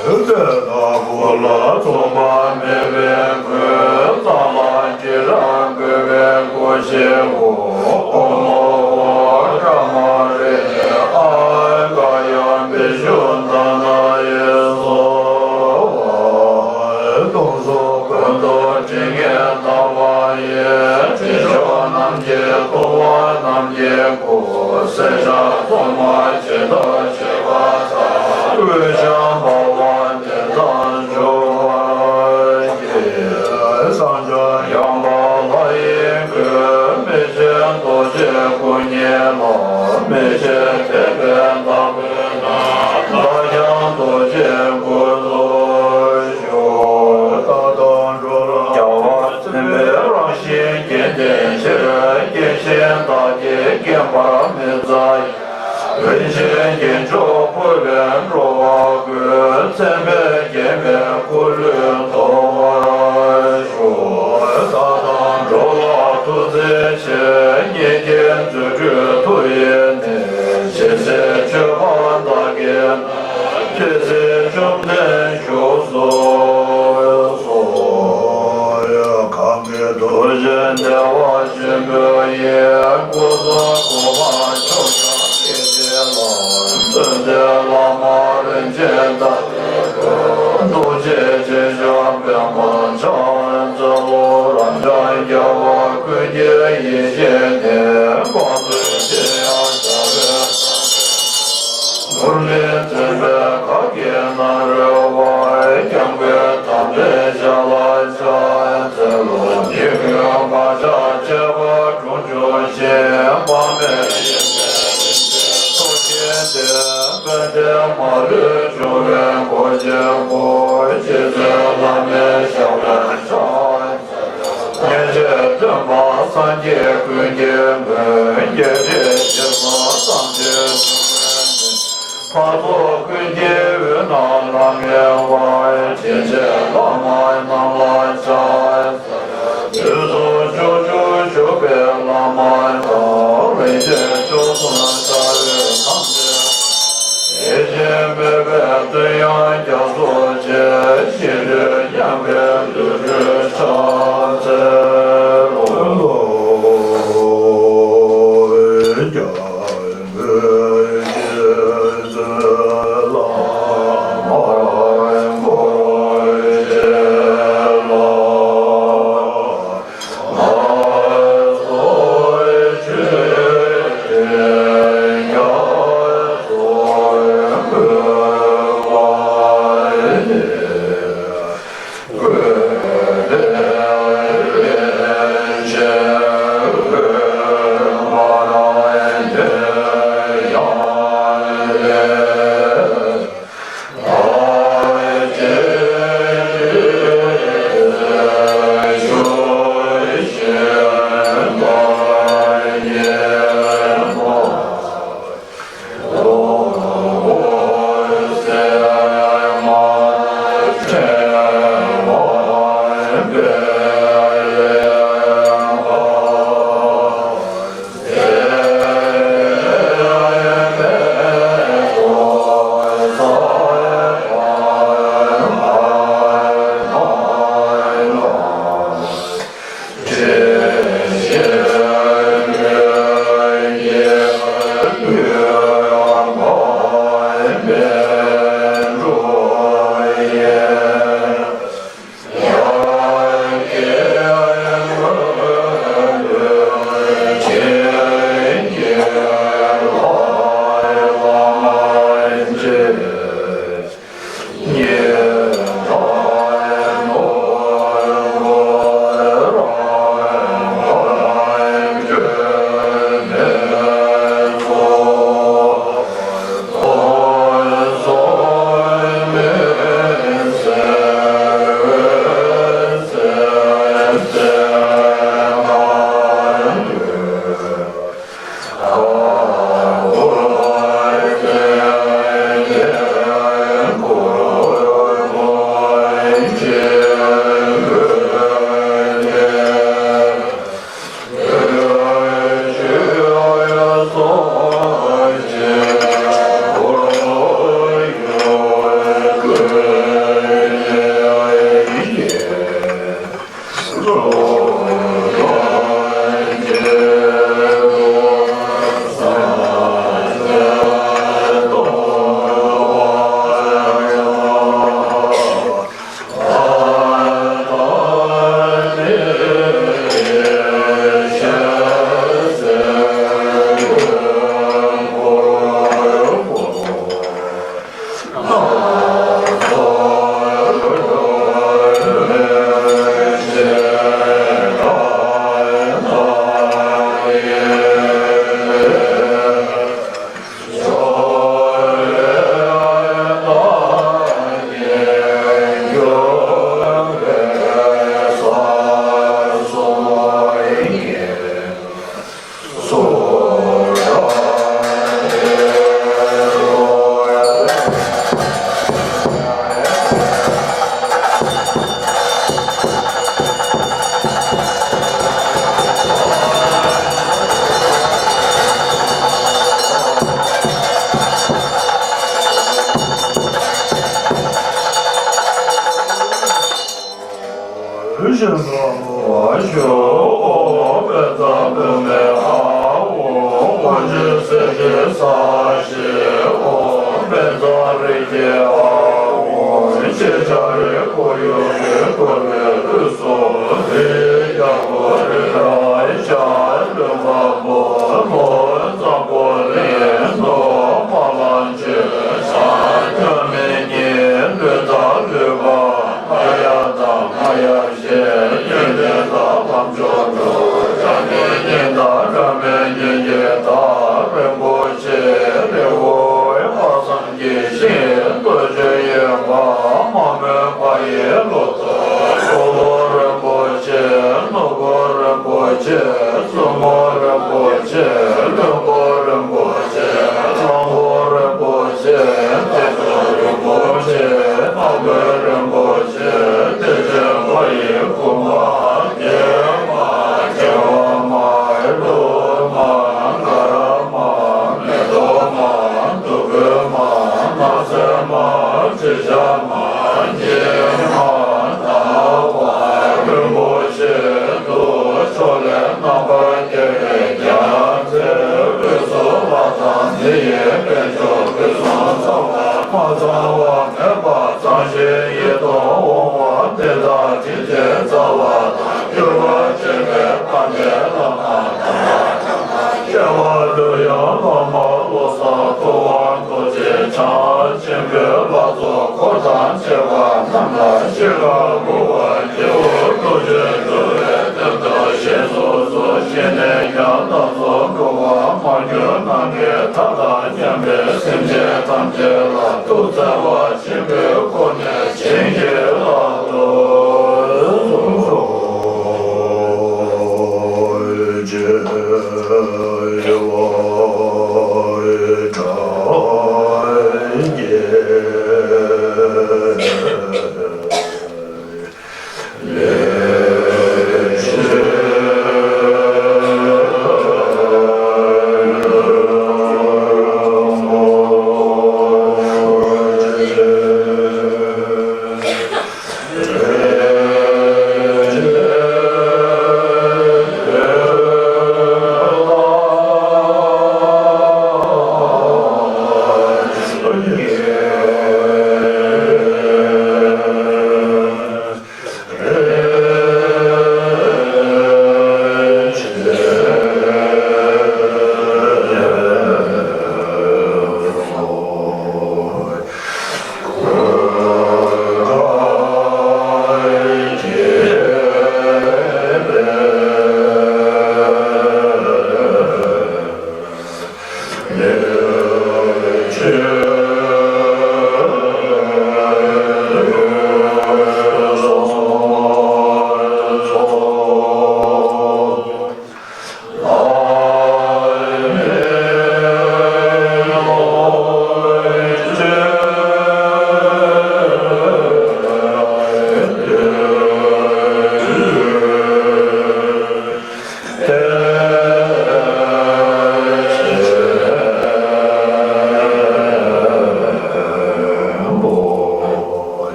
བདེ་དང་བུ་ལ་ཐོགས་པ་མེད་པའི་མགོན། གཙང་ལ་དྲི་རབ་བསྐོལ་བའི་སྒོ་བཞི་པོ། ཨོཾ་ཨོ་ཨོ་ཏྲ་མ་རེ་ཨ། ག་ཡ་བི་ཤྭ་ཏ་ན་ཡེ་སྭཱ་ཧཱ། སྟོང་གཟུགས་ཀུན་ཏུ་དྲི་ངད་ལྡང་བ་ཡི། དྲི་མཆོག་རྣམས་ཀྱིས་ཐུབ་པ་རྣམས་ཀྱི་སྐུ། སྲས་ཞབས་ཏོག་མ་ཇི་ལྟར་བཞེས་པ་ལྟར། དབུས་འཇམ་པ་བ་དེ་དང་འབྱོར་བར་བགྱི། བསངས་སྦྱངས་ཡངས་པ་ལྷ་ཡི་གོས། མི་ཕྱེད་རྡོ་རྗེ་སྐུ་བརྙེས་ལ། མི་ཕྱེད་དད་པས་བདག་པོས་ན། བདག་ཀྱང་རྡོ་རྗེའི་སྐུ་ལ་ཞུགས། རྟ་དང་འགྲོ་ལ་རྒྱལ་བ་བཙུན་པོའི་རང་བཞིན་རྒྱན་ལྡན་ཕྱིར། རྒྱན་གཞན་དག་གིས་བརྒྱན་པར་མི་མཛའ། རིན་ཆེན་རྒྱན་མཆོག་ཕུལ་བས་འགྲོ་བ་ཀུན། མཚན་དཔེས་བརྒྱན་པའི་སྐུ་ལུས་ཐོབ་པར་ཤོག། རྟ་དང་འགྲོ་ལ་ཐུགས་བརྩེ་ཆེ། ཉེས་ཀྱི་རྫུ་འཕྲུལ་མཐུ་ཡིས་ནི། ཇི་སྲིད་མཆོད་པ་བདག་གིས་ན། དེ་སྲིད་བཅོམ་ལྡན་བཞུགས་སུ་གསོལ། གང་གི་ཐུགས་རྗེ་བདེ་བ་ཆེན་པོ་ཡིས། སྐུ་གསུང་ཐུགས་ཀྱི་མཆོག་ཀྱང་སྐད་ཅིག་ལ། མཚོན་བྱེད་བླ་མ་རིན་ཆེན་དང་། རྡོ་རྗེ་ཆེ་ཤོས་པདྨ་འཆང་། རྩ་བོ་རབ་འབྱམས་རྒྱལ་བ་ཀུན་གྱི་ཡེ་ཤེས་ནི། དབང་པོ་ཆེ་ཡང་བྱ་བའི་ནོར་ལས་བརྩམས་པའི་ག་གེ་ན་རོལ་པ། སྐྱབས་མགོན་དམ་པའི་ཞབས་ལ་ཕྱག་འཚལ་ལོ། ཉེ་སྤྱོད་མ་ཆགས་སྤྱད་པ་དྲུང་འཇུག་ཅིང་། དཔག་མེད་ཡེ་ཤེས་རིན་ཆེན་ཚོགས་ཀྱིས་བརྒྱན། དཔལ་ལྡན་མ་ལུས་འབྱུང་བའི་གོ་འཕང་པོ། རྗེ་བཙུན་བླ་མའི་ཞབས་ལ་ཕྱག་ཉེར་སྤྱོད་སྟོན་པ་སངས་རྒྱས་ཀུན་གྱི་མགོན། བརྒྱད་ཁྲི་བཞི་སྟོང་དམ་ཆོས་འབྱུང་བའི་གནས། འཕགས་ཚོགས་ཀུན་གྱི་དབུས་ན་ལྷང་ངེ་བ། དྲིན་ཅན་བླ་མ་རྣམས་ལ་ཕྱག་འཚལ། དུས་གསུམ་ཕྱོགས་བཅུར་བཞུགས་པའི་བླ་མ་དང་། རིན་ཆེན་མཆོག་གསུམ་ལྟ་བུའི་ཐམས་ཅད། དེ་བཞིན་མོས་པས་བསྟོད་དབྱངས་རྒྱ་མཚོ་ཆེ། ཤིན་ཏུ་མཉམ་པའི་ལུས་འཕྲོད་ཕྱག་འཚལ་ བཅོམ་ལྡན་ཉིད་ཀྱི་བདག་རིན་པོ་ཆེ་ལེའུ་དབང་བསམ་གྱི་ཤིང་རྡོ་རྗེ་གཡོན་པ་མ་རྨོས་པ་ཡི་ལོ་ཏོག་ལྷོ་ལྷོ་རིན་པོ་ཆེ། ནུབ་སྒོ་རིན་པོ་ཆེ། ཟུར་མོ་རིན་པོ་ཆེ། ལྷུན་པོ་རིན་པོ་ཆེ། གླང་པོ་རིན་པོ་ཆེ། བདེ་མཆོག་རིན་པོ་ཆེ། ནག་པོ་རིན་པོ་ཆེ། བདེ་ཆེན་ཕ་ཡི་བུ་མ། རྒྱལ་མ། རྒྱལ་བ་མ། ཀླུ་མ། ག་ར་མ། མེ་ཏོག་མ། བདུག་སྤོས་མ། ནགས་ཚལ་མ། དྲི་ཆབ་མ། སྙེ་མ། ནག་པ། རིན་པོ་ཆེ་དུ། ཕྱོགས་ལས་རྣམ་པར་རྒྱལ་བའི་རྒྱལ་མཚན། དབུས་སུ་ལྷ་དང་མི་ཡི་དཔལ་མཆོག་ཕུན་སུམ་ཚོགས་པ། མ་ཚང་བ་མེད་པ། ཚངས་ཞིང་ཡིད་དུ་འོང་བ། དེ་དག་དྲིན་ཅན་རྩ་བ་དང་། གྱུར་པ་ཆེན་པོའི་དཔལ་ལྡན་བླ་མ་དམ་པ། སྐྱེ་བ་ལུས་ཡང་བླ་མ་བློ་བཟང་ཐུབ་དབང་རྡོ་རྗེ་འཆང་། ཆེན་པོའི་ལྷ་ཚོགས་འཁོར་དང་བཅས་པ་རྣམས་ལ་ཤིས་པ་འབུལ་བར་བགྱིའོ། ཐུགས་རྗེས་འགྲོ་བའི་དོན་དུ་གཤེགས་སུ་གསོལ། ཞིང་ནས་ཀྱང་ལྷ་ཚོགས་འགྲོ་བ་མ་གྱུར་ནམ་མཁའི་མཐའ་དང་མཉམ་པའི་སེམས་ཅན་ཐམས་ཅད་ལ་ཐུགས་བརྩེ་བ་ཆེན་པོའི་སྒོ་ནས་བྱིན་གྱིས་བརླབ་ཏུ་གསོལ།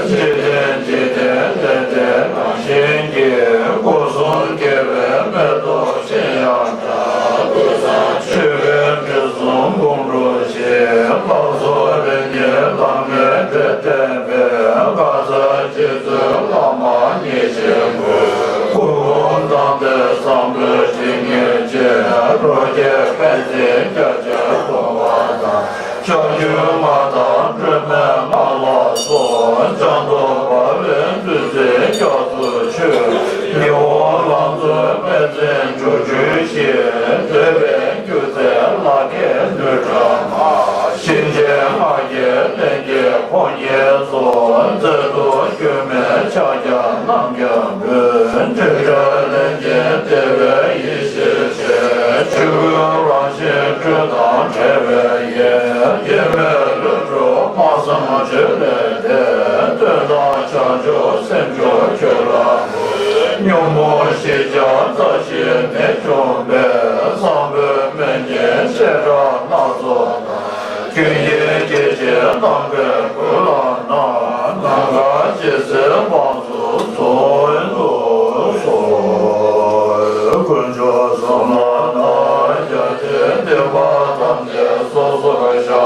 འཇིག་རྟེན་འཇིག་རྟེན་ལས་འདས་རང་བཞིན་གྱིས། སྒོ་གསུམ་རྒྱལ་བའི་མེ་ཏོག་ཕྲེང་ཡང་བཀྲ། ཀུན་བཟང་མཆོད་པའི་དྲི་བསུང་དགུང་སྒྲོན་ཞིང་། ལྷ་ཚོགས་རིམ་གྱིས་ལྷང་ངེ་འདྲེས་བསྟོད་པའི། དགའ་ཚལ་རྗེ་བཙུན་བླ་མ་མཉེས་ཤིང་ཀུན། སྐུ་འཁོར་དམ་པའི་བཟང་པོའི་སྤྲིན་གྱེར་ཅན། རོ་བརྒྱའི་དཔལ་འཛིན་རྒྱ་ཆེར་གཏོར་བ་དང་། ཕྱོགས་བཅུའི་མངའ་བདག་སྒྲོལ་མའི་མངའ་ལ་སོགས། བྱང་དུ་འབར་བའི་བདུད་རྩིའི་རྒྱ་མཚོ་ཆུ། ཉི་འོད་ལང་ཚོའི་དཔལ་འཛིན་བྱུར་ཆུ་ཞིང་། འདོད་པའི་སྒྱུ་རྩལ་ལག་ཁྱེར་ལུས་ཕྲ་མ། གཤིན་རྗེའི་ང་རྒྱལ་ལྷན་སྐྱེས་ཕོ་ཉའི་གཟུགས། རྩལ་དུ་གྱུར་ རྣམས་ཀྱང་འབུལ། འདྲེན་བྱེད་ལས་ཀྱི་བདེ་བའི་ཡེ་ཤེས་ཆེ། ཆོས་སྐུའི་རང་བཞིན་སྤྲོས་དང་བྲལ་བའི་ཡེ། དགྱེས་པའི་ལྷུན་གྲུབ་སྨྲ་བསམ་བརྗོད་ལས་འདས། སྟོན་དང་བྱང་ཆུབ་སེམས་མཆོག་ཁྱོད་ལ་འབུལ། ཉོན་མོངས་ཞེན་ཆགས་རྩ་ཤེས་མེད་བཅོམ་པའི། བཟང་པོའི་སྨན་གྱི་བཤད་གྲྭ་སྣ་ཚོགས་དང་། ཀུན་མཁྱེན་སྐྱེ་མཆེད་རྣམ་པའི་སྐུ་ལ་བསྔགས། ནམ་མཁའ་ཇི་སྲིད་དབང་དུ་སོང་དུ་གསོལ། དཀོན་མཆོག་གསུམ་ལ་བདག་སྐྱབས་མཆི། སྡིག་པ་ཐམས་ཅད་སོ་སོར་བཤགས།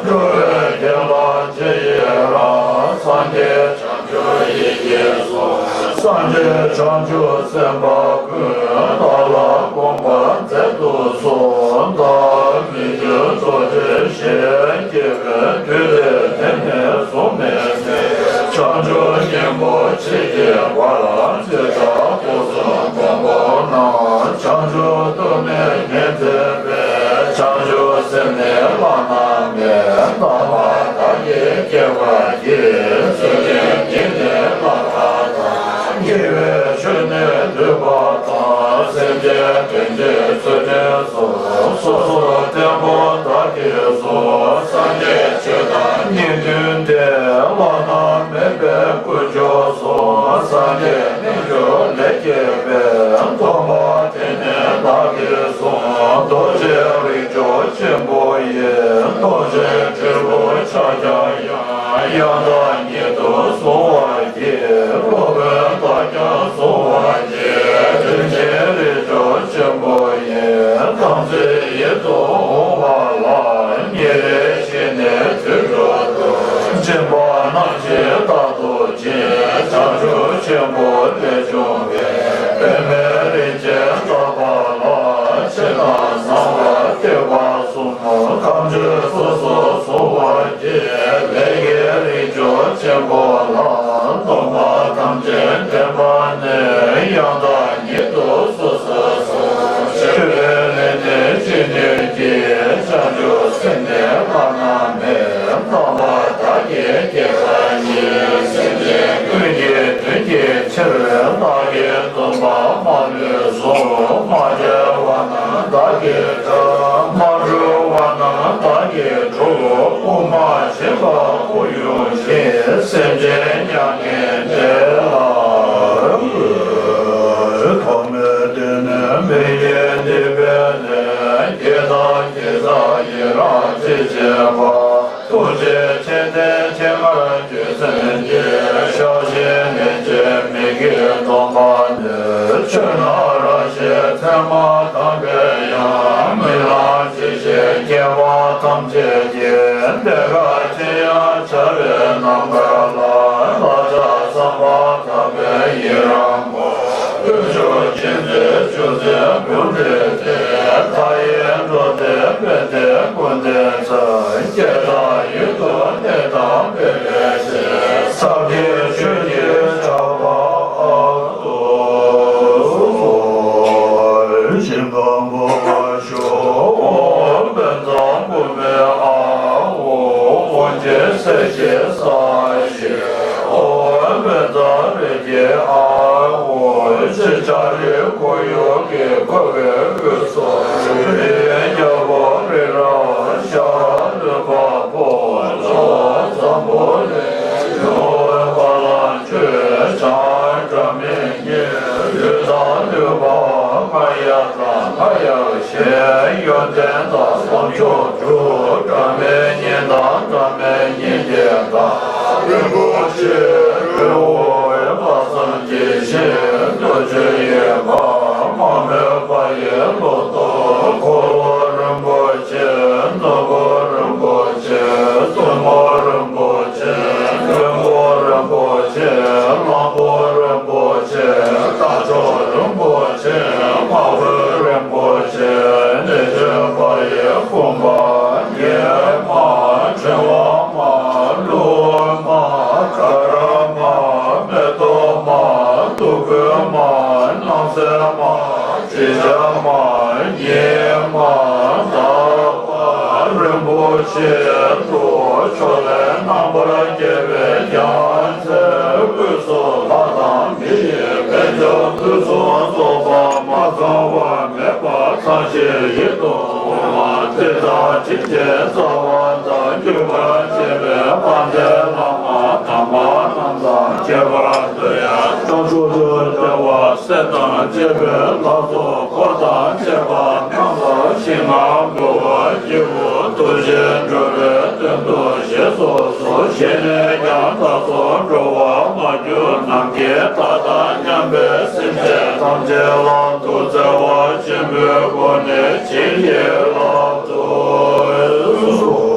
འགྲོ་བའི་དགེ་ལ་རྗེས་ཡི་རང་། སངས་རྒྱས་བྱང་ཆུབ་ཡིད་ཀྱིས་བཟུང་། སངས་རྒྱས་བྱང་ཆུབ་སེམས་དཔའ་ཀུན། བདག་ལ་དགོངས་པ་མཛད་དུ་གསོལ། བདག་མི་འགྱུར་རྡོ་རྗེ་ཞེས། སྐྱེ་བའི་དུས་ལས་དེ་ནས་བཟུང་མི་ཟད། བྱང་ཆུབ་སྙིང་པོ་མཆིས་ཀྱི་བར། ཚིག་དྲུག་སྐུ་གསུམ་མགོན་པོ་རྣམས། བྱང་ཆུབ་ཐོབ་ནས་ངེས་མཛད་པའི། བྱང་ཆུབ་སེམས་ནི་བླ་ན་མེད། བླ་མ་བདག་གིས་བསྐྱེད་པར་བགྱི། སེམས་ཅན་ཉིད་ནི་བླ་མ་དང་། དགེ་བའི་ཆོས་ནི་བསྡུས་པ་དང་། སེམས་ཅན་དོན་བྱེད་ཚུལ་ཁྲིམས་སོགས། སོ་སོར་བརྟན་པོ་བདག་གིས་བཟུང་། སངས་རྒྱས་ཆོས་དང་དགེ་འདུན་ཏེ། བླ་ན་མེད་པའི་དཀོན་མཆོག་གསུམ། སངས་རྒྱས་རྣལ་འབྱོར་ལས་སྐྱེས་པའི། སྟོན་པ་དེ་ནི་བདག་གིས་བཟུང་། རྡོ་རྗེ་རིགས་མཆོག་ཆེན་པོ་ཡི། རྡོ་རྗེ་དྲིལ་བུ་ཕྱག་རྒྱ་ཡང་། ཡང་དག་ཉིད་དུ་གཟུང་བར་བགྱི། སློབ་དཔོན་བདག་ཀྱང་གཟུང་བར་བགྱི། རིན་ཆེན་རིགས་མཆོག་ཆེན་པོ་ཡི། དམ་ཚིག་ཡིད་དུ་འོང་བ་ལ། ཉིན་རེ་བཞིན་ནས་དུས་དྲུག་ཏུ། སྦྱིན་པ་རྣམ་བཞི་རྟག་ཏུ་བྱིན། བྱང་ཆུབ་ཆེན་པོ་ལས་བྱུང་བའི། པདྨའི་རིན་ཆེན་ལྷ་པ་ལ། ཕྱི་ནང་གསང་བ་ཐེག་པ་གསུམ། ཐམས་ཅད་སོ་སོར་གཟུང་བར་བགྱི། ལས་ཀྱི་རིགས་མཆོག་ཆེན་པོ་ལ། སྟོན་པ་ཐམས་ཅད་འདྲེན་པ་ནི། ཡང་དག་ཉིད་དུ་སོ་སོར་གཟུང་། ཐུབ་པའི་ལས་ནི་ཅི་ནུས་ཀྱིས། བྱང་ཆུབ་སེམས་ནི་བླ་ན་མེད། བླ་མ་བདག་གིས་བསྐྱེད་པ་ཉིད། སེམས་ཅན་ཀུན་གྱི་དོན་གྱི་ཕྱིར། བདག་གིས་སྟོན་པ་མ་ལུས་བཟུང་། མ་བྱས་པ་རྣམས་བདག་གིས་བྱ། མ་གྲུབ་པ་རྣམས་བདག་གིས་གྲུབ། དབུ་མ་ཆེན་པོ་དབུ་དབྱུང་ཞིང་། སེམས་ཅན་མྱ་ངན་འདས་ལ་འགོད། ཐོག་མའི་སྡེ་སྣོད་མིང་གི་སྡིག་པའི་ལས། བགྱིས་དང་བགྱིད་བྱ་ཡི་རང་ཅི་བྱེད་པ། ཐུགས་རྗེ་ཆེ་སྟེ་ཆེ་མཐར་འགྱུར་སེམས་ཀྱིས། བཤགས་ཤིང་ལན་གཅིག་མིག་གིས་མཐོང་བ་ནི། ཆོས་རྣམས་རང་བཞིན་མཚན་མ་དམ་པའི་དབྱངས། རྨི་ལམ་ཇི་བཞིན་སྐྱེ་བ་ཐམས་ཅད་ཀྱི། གདེངས་ཀ་ཅི་ཡང་བྱ་བའི་རྣམ་དཀར་ལ། བསླབ་བྱ་བསམ་པ་དག་པའི་ཡི་རང་ངོ་། དཀོན་མཆོག་མཁྱེན་བརྩེ་བཅུ་བརྩེགས་འབུམ་སྒྲིལ་ཏེ། མཐའ་ཡས་འགྲོ་འདིའི་དཔལ་ལྡན་སྐུ་མདུན་མཛད། སྐད་དང་ཡུལ་དུ་གནས་དང་འབད་པའི་ཚེ། ཟབ་རྒྱས་ཆོས་ཀྱི་ཆར་པ་དབུ་མ་ཞིང་ཁམས་བུམ་པ་ཞུ། ཨོཾ་དཔལ་བཟང་བུམ་པའི་ཨ་ཧོ། ཨོཾ་ཆེ་སེར་ཞེས་ས་ཞེས། ཨོཾ་དཔལ་བཟང་རིགས་ཀྱི་ཨ་ཧོ། ཕྱི་ལྕགས་རི་ཁོར་ཡུག་གི་འཁོར་བའི་དབུས་སུ། རི་ཡན་རྒྱལ་པོ་རི་རབ་ཤར། ལུས་འཕགས་པོ་ལ་འཛམ་བུ་གླིང་། ལུས་འོད་བ་ལང་སྤྱོད་འཆང་། སྒྲ་མི་སྙན་ལུས་དང་ལུས་འཕགས་རྔ་ཡབ་དང་རྔ་ཡབ་གཞན། ཡོན་ཏན་དང་ལམ་མཆོག་དྲུག་སྒྲ་མི་སྙན་དང་སྒྲ་མི་སྙན་གྱི་བདག་རིན་པོ་ཆེ། རི་བོ་དཔག་བསམ་གྱི་ཞིང་། རྡོ་རྗེ་གཡས་པ་མ་རྨོས་པ་ཡི་ལོ་ཏོག་འཁོར་ལོ་རིན་པོ་ཆེ། ནོར་བུ་རིན་པོ་ཆེ། བཙུན་མོ་རིན་པོ་ཆེ། མགོན་པོ་རིན་པོ་ཆེ། གླང་པོ་རིན་པོ་ཆེ། རྟ་མཆོག་རིན་པོ་ཆེ། དམག་དཔོན་རིན་པོ་ཆེ། གནས་བྱོན་པ་ཡི་དགོན་པ་ངེས་མ། ཕྲེང་བ་མ། ཀླུ་མ། ཀ་ར་མ། མེ་ཏོག་མ། བདུག་སྤོས་མ། སྣང་གསལ་མ། དྲི་ཆབ་མ། ཉི་མ། ཟླ་བ་རིན་པོ་ཆེ་ལུ། ཕྱོགས་ལས་རྣམ་པར་རྒྱལ་བའི་རྒྱལ་མཚན། དབུས་སུ་ལྷ་དང་ དཔལ་འབྱོར་ཕུན་སུམ་ཚོགས་པ་མ་ཚང་བ་མེད་པ་ཚང་ཞིང་ཡིད་དུ་འོང་བ་དེ་དག་ཕྱིན་ཆད་རྩ་བ་དང་གྱུར་པར་བྱེད་པའི་དཔལ་ལྡན་བླ་མ་དམ་པ་རྣམས་དང་ཁྱད་པར་དུ་ཡང་སྐྱབས་འགྲོ་དང་བཅས་པའི་ལྷ་ཚོགས་འཁོར་དང་བཅས་པ་རྣམས་ལ་ཞིང་ཁམས་འགྲོ་བ་སྐྱེ་བོ་ཐུགས་རྗེས་འགྲོ་བའི་དོན་དུ་ཞེས་སོགས་སུ་ཞལ་ནས་ཀྱང་དག་སོགས་འགྲོ་བ་མ་གྱུར་ནམ་མཁའི་མཐའ་དང་མཉམ་པའི་སེམས་ཅན་ཐམས་ཅད་ལ་ཐུགས་བརྩེ་བ་ཆེན་པོའི་སྒོ་ནས་བྱིན་གྱིས་བརླབ་ཏུ་གསོལ།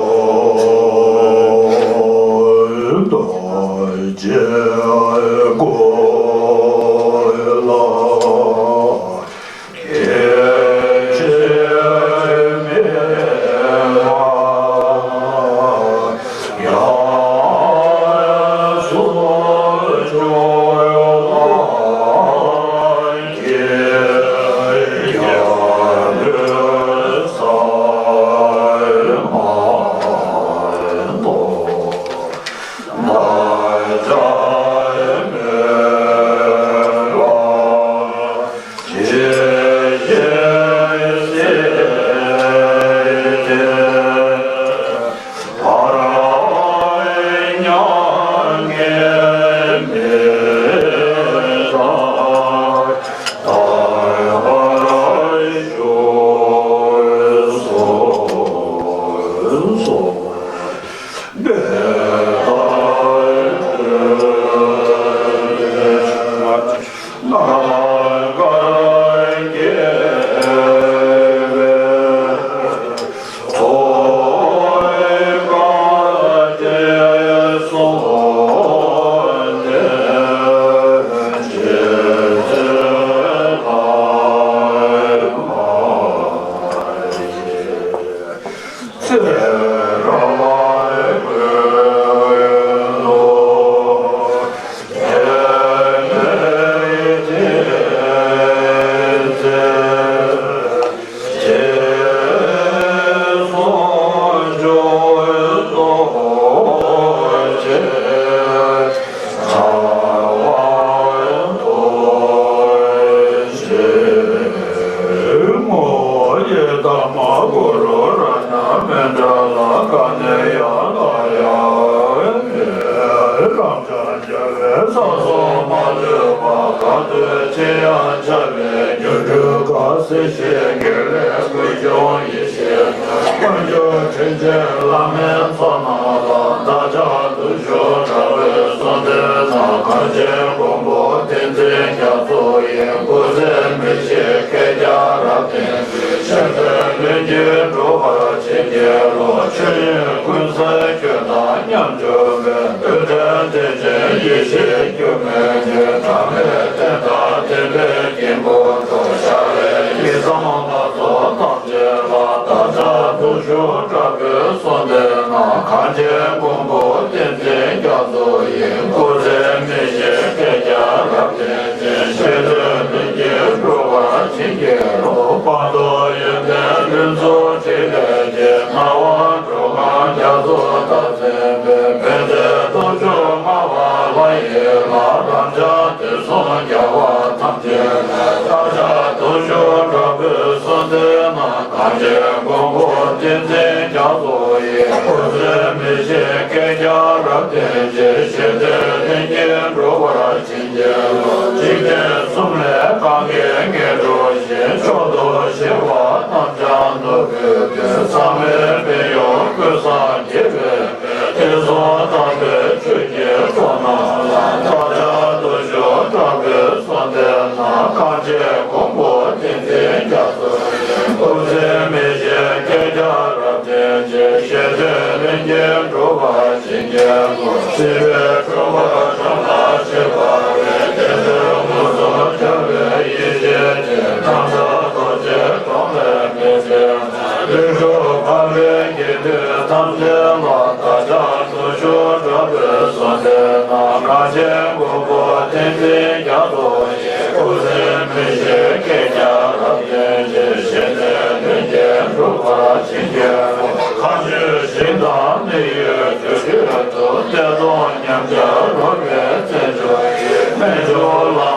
ས་སོགས་མ་ལུས་པ་གང་འདུལ་ཅི་ཡང་བྱ་བའི་སྒྱུ་འཕྲུལ་དཀར་སེར་ཞེས་དགེ་ལེགས་ཀུན་འབྱུང་ཡེ་ཤེས་དཀོན་མཆོག་དྲིན་ཅན་བླ་མའི་ཚོགས་རྣམས་ལ་བདག་ཅག་ཐུགས་མཆོག་དྲག་པོས་གསོལ་འདེབས་ན། གངས་ཅན་མགོན་པོ་བསྟན་འཛིན་རྒྱ་མཚོ་ཡི། སྐུ་ཚེ་མི་ཤིགས་བསྐལ་བརྒྱར་རབ་བརྟན། ཆོས་འདོད་ལྷུན་གྱིས་འགྲུབ་པར་བྱིན་གྱིས་རློབས། ཆོས་དབྱིངས་ཀུན་གསལ་ཁྱོད་དང་མཉམ་འབྱོར་བའི། སྤྲུལ་སྒྲ་དྲན་ཅིང་ཡེ་ཤེས་སྒྱུ་མའི་ངོས། དྲང་ངེས་བསྟན་དང་ལྡན་པའི་སྙིང་པོ་ཐོབ། ཤ་རའི་ཡིད་བཟང་ལ་སོགས་ཐམས་ཅད་ལ། བདག་ཅག་ཐུགས་མཆོག་དྲག་པོས་གསོལ་འདེབས་ན། གངས་ཅན་མགོན་པོ་བསྟན་འཛིན་རྒྱ་མཚོ་ཡི། སྐུ་ཚེ་མི་ཤིགས་བསྐལ་བརྒྱར་རབ་བརྟན། ཆོས་འདོད་ལྷུན་གྱིས་འགྲུབ་པར་བྱིན་གྱིས་རློབས། སྤངས་རྟོགས་ཡོན་ཏན་ལྷུན་རྫོགས་ཕྲིན་ལས་ཀྱི། སྣང་བ་འགྲོ་ལྡན་རྒྱ་མཚོ་རབ་མཛད་པའི། བོད་མཛད་ཐུགས་མཆོག་མངའ་བ་ལྷ་ཡི་ལྷ། རབ་འབྱམས་དུས་གསུམ་རྒྱལ་བ་ཐམས་ཅད་ལ། བདག་ཅག་ཐུགས་མཆོག་དྲག་པོས་གསོལ་འདེབས་ན། གངས་ཅན་མགོན་པོ་བསྟན་འཛིན་རྒྱ་མཚོ་ཡི། སྐུ་ཚེ་མི་ཤིགས་བསྐལ་བརྒྱར་རབ་བརྟན་ཅིང་། ཆོས་འདོད་ལྷུན་གྱིས་འགྲུབ་པར་བྱིན་གྱིས་རློབས། འཇིག་རྟེན་གསུམ་ལས་གང་གིས་ངེས་འགྲུབ་ཅིང་། མཆོག་ཏུ་གཞི་བ་རྣམ་སྦྱང་ནོར་བུའི་གདན། ཚང་མའི་དཔལ་ཡོན་ཀུན་བཟང་རྒྱས་པའི་དཔལ། དེང་སང་དམ་པའི་ཆོས་ཀྱི་གཙོ་རྣམས་ལ། བདག་ཅག་ཐུགས་མཆོག་དྲག་པོས་གསོལ་འདེབས་ན། གངས་ཅན་མགོན་པོ་བསྟན་འཛིན་རྒྱ་མཚོ་ཡི། སྐུ་ཚེ་མི་ཤིགས་བསྐལ་བརྒྱར་རབ་བརྟན་ཅིང་། ཆོས་འདོད་ལྷུན་གྱིས་འགྲུབ་པར་བྱིན་གྱིས་རློབས། སྲིད་པའི་འཁྲུལ་པ་བྱང་ལ་གཤེགས་པ་རེད། དེ་ཚེ་མངོན་སུམ་རྒྱལ་བའི་ཡེ་ཤེས་ཀྱིས། དམ་བཅའ་རྡོ་རྗེའི་གདོང་ལས་མི་འབྱེད། རིགས་དྲུག་འཕགས་པའི་དགེ་འདུན་ཐམས་ཅད་ལ། བདག་ཅག་ཐུགས་མཆོག་དྲག་པོས་གསོལ་འདེབས་ན། གངས་ཅན་མགོན་པོ་བསྟན་འཛིན་རྒྱ་མཚོ་ཡི། སྐུ་ཚེ་མི་ཤིགས་བསྐལ་བརྒྱར་རབ་བརྟན་ཅིང་། ཞི་བདེ་ལྷུན་གྱིས་འགྲུབ་པར་བྱིན་གྱིས་རློབས། མཁའ་སྤྱོད་ཞིང་དང་མི་ཡུལ་དུས་དུས་སུ། བདེ་སྟོང་ཉམས་བརྒྱར་རོལ་པའི་རྩེ་མཆོག་གི། རྨད་བྱུང་ལ་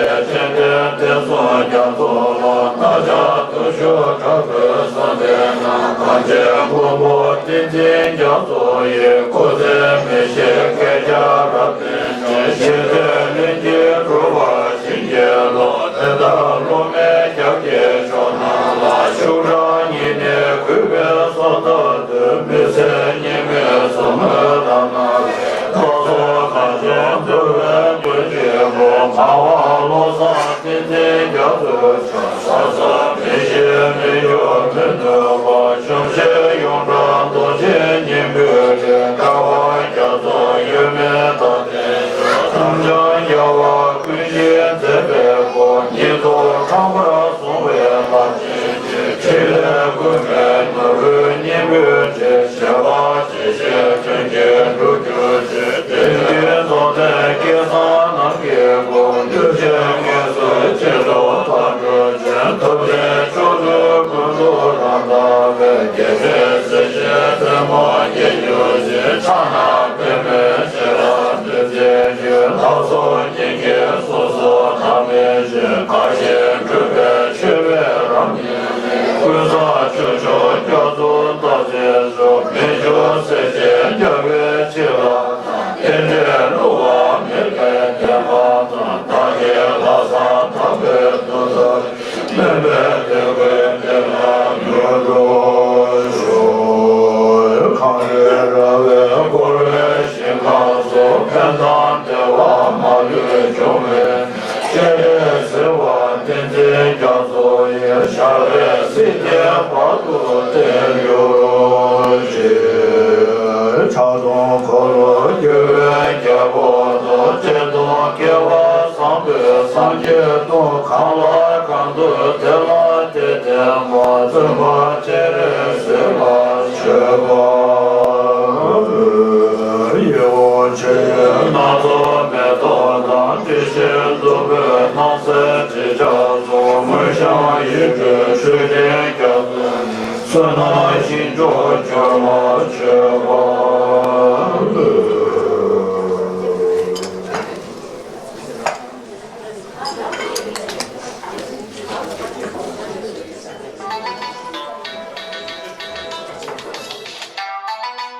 སྤྱན་འདྲེན་བསྟན་སྲུང་རྒྱ་མཚོ་ལ། རྣམ་ཐར་བརྟུལ་ཞུགས་དྲག་པོའི་བསམ་པའི་ནང་། གངས་ཅན་མགོན་པོ་བསྟན་འཛིན་རྒྱ་མཚོ་ཡི། སྐུ་ཚེ་མི་ཤིགས་སྐད་རྒྱག་རབ་བརྟན་ཅིང་། ཞི་བདེའི་ལྷུན་གྱིས་གྲུབ་པར་བྱིན་གྱིས་རློབས། དེ་ལྟར་སློབ་མའི་རྒྱབ་ཀྱི་ཕྱོགས་རྣམས་ལ། ཤུགས་དྲག་ཉི་ནས་གུས་པས་ས་མཐར་འདུད། མི་ཚེ་སྙིགས་མའི་ཟབ་མོའི་ལམ་སྣ་ལས། བདག་སོགས་གངས་ཅན་འདུལ་བའི་མགོན་གཅིག་པུ། ངག་དབང་བློ་བཟང་བསྟན་འཛིན་རྒྱ་མཚོའི་ཕྱག། ས་མཚམས་མི་ཤིགས་མི་འགྱུར་མི་ནུབ་པ། ཞབས་ཕྱི་ཡོངས་གྲགས་རྡོ་རྗེ་སྙིང་པོའི་རིགས། དགའ་བ་རྒྱ་མཚོ་ཡོད་མེད་དང་ལྡན་ཞིང་། དམ་ཅན་རྒྱལ་བ་ཀུན་གྱིས་མཛད་པའི་སྒོ། ཉིད་ཐོབ་ཕྲེང་བར་བཟུང་བའི་ལམ་ཡིན་ཕྲིན་ལས་ཀུན་འཕེལ་ནོར་བུའི་སྙིང་པོའི་རིགས། བཞད་པ་ཇི་བཞིན་དོན་གྱིས་འགྲུབ་གྱུར་ཅིག་དེང་འདིར་རྫོགས་ལྡན་སྐལ་བཟང་རྣམས་ཀྱི་སྐུ། གདུལ་བྱའི་ངལ་གསོའི་ཆེད་དུ་དམ་གྲུ་ཆེན། ཐུབ་བསྟན་མཆོག་ཏུ་ཀུན་ཏུ་རང་དག་པའི། རྒྱལ་སྲས་སྲས་ཆེན་ཐལ་མོ་སྐྱེས་གྱུར་ཅིག་ཕྱག་ན་པདྨོའི་ཞལ་ལ་གདུགས་མཛད་ཀྱི། ལྷ་ཚོགས་སྙིང་གའི་གཟུགས་སུ་ཐ་མལ་ཆེན། དགའ་བཞིན་སྤྲུལ་པའི་མཆོད་པས་རབ་མཉེས་ནས། ཀུན་བཟང་ཆོས་མཆོག་རྒྱ་མཚོ་སྟོབས་ཆེན་མཆོག་མི་འགྱུར་སྲས་ཆེན་རྒྱལ་བའི་བྱིན་རླབས་དང་། རྟེན་འབྲེལ་བསླུ་བ་མེད་པའི་བདེན་པ་དང་། བདག་གི་ལྷག་བསམ་དམ་པའི་མཐུ་སྟོབས། སྨོན་པའི་འདོད་དགུའི་གཏེར་ལ་མྱུར་འགྲོ་ཤོག་གངས་རིའི་ར་བས་བསྐོར་བའི་ཞིང་ཁམས་སུ། ཕན་དང་བདེ་བ་མ་ལུས་འབྱུང་བའི། སྤྱན་རས་གཟིགས་དབང་བསྟན་འཛིན་རྒྱ་མཚོ་ཡི། ཞབས་པད་སྲིད་མཐའི་བར་དུ་བརྟན་གྱུར་ཅིག་ཕྱག་སྟོང་འཁོར་ལོ་སྒྱུར་བའི་རྒྱལ་པོ་དང་། སྤྱན་སྟོང་བསྐལ་པ་བཟང་པོའི་སངས་རྒྱས་སྟོང་། གང་ལ་གང་འདུལ་དེ་ལ་དེ་བསྟན་པ། བཙུན་པ་སྤྱན་རས་གཟིགས་ལ་མཆོད་པ་འབུལ། གཡས་འོག་མཆོད་ཡོན་སྣ་ཚོགས་མེ་ཏོག་དང་། དྲི་ཞིམ་བདུག་སྤོས་སྣང་གསལ་དྲི་ཆབ་སོགས། དངོས་བཤམས་ཡིད་སྤྲུལ་མཆོད་སྤྲིན་རྒྱ་མཚོ། བསོད་ནམས་ཞིང་མཆོག་འབྱོར་པར་མཆོད་པ།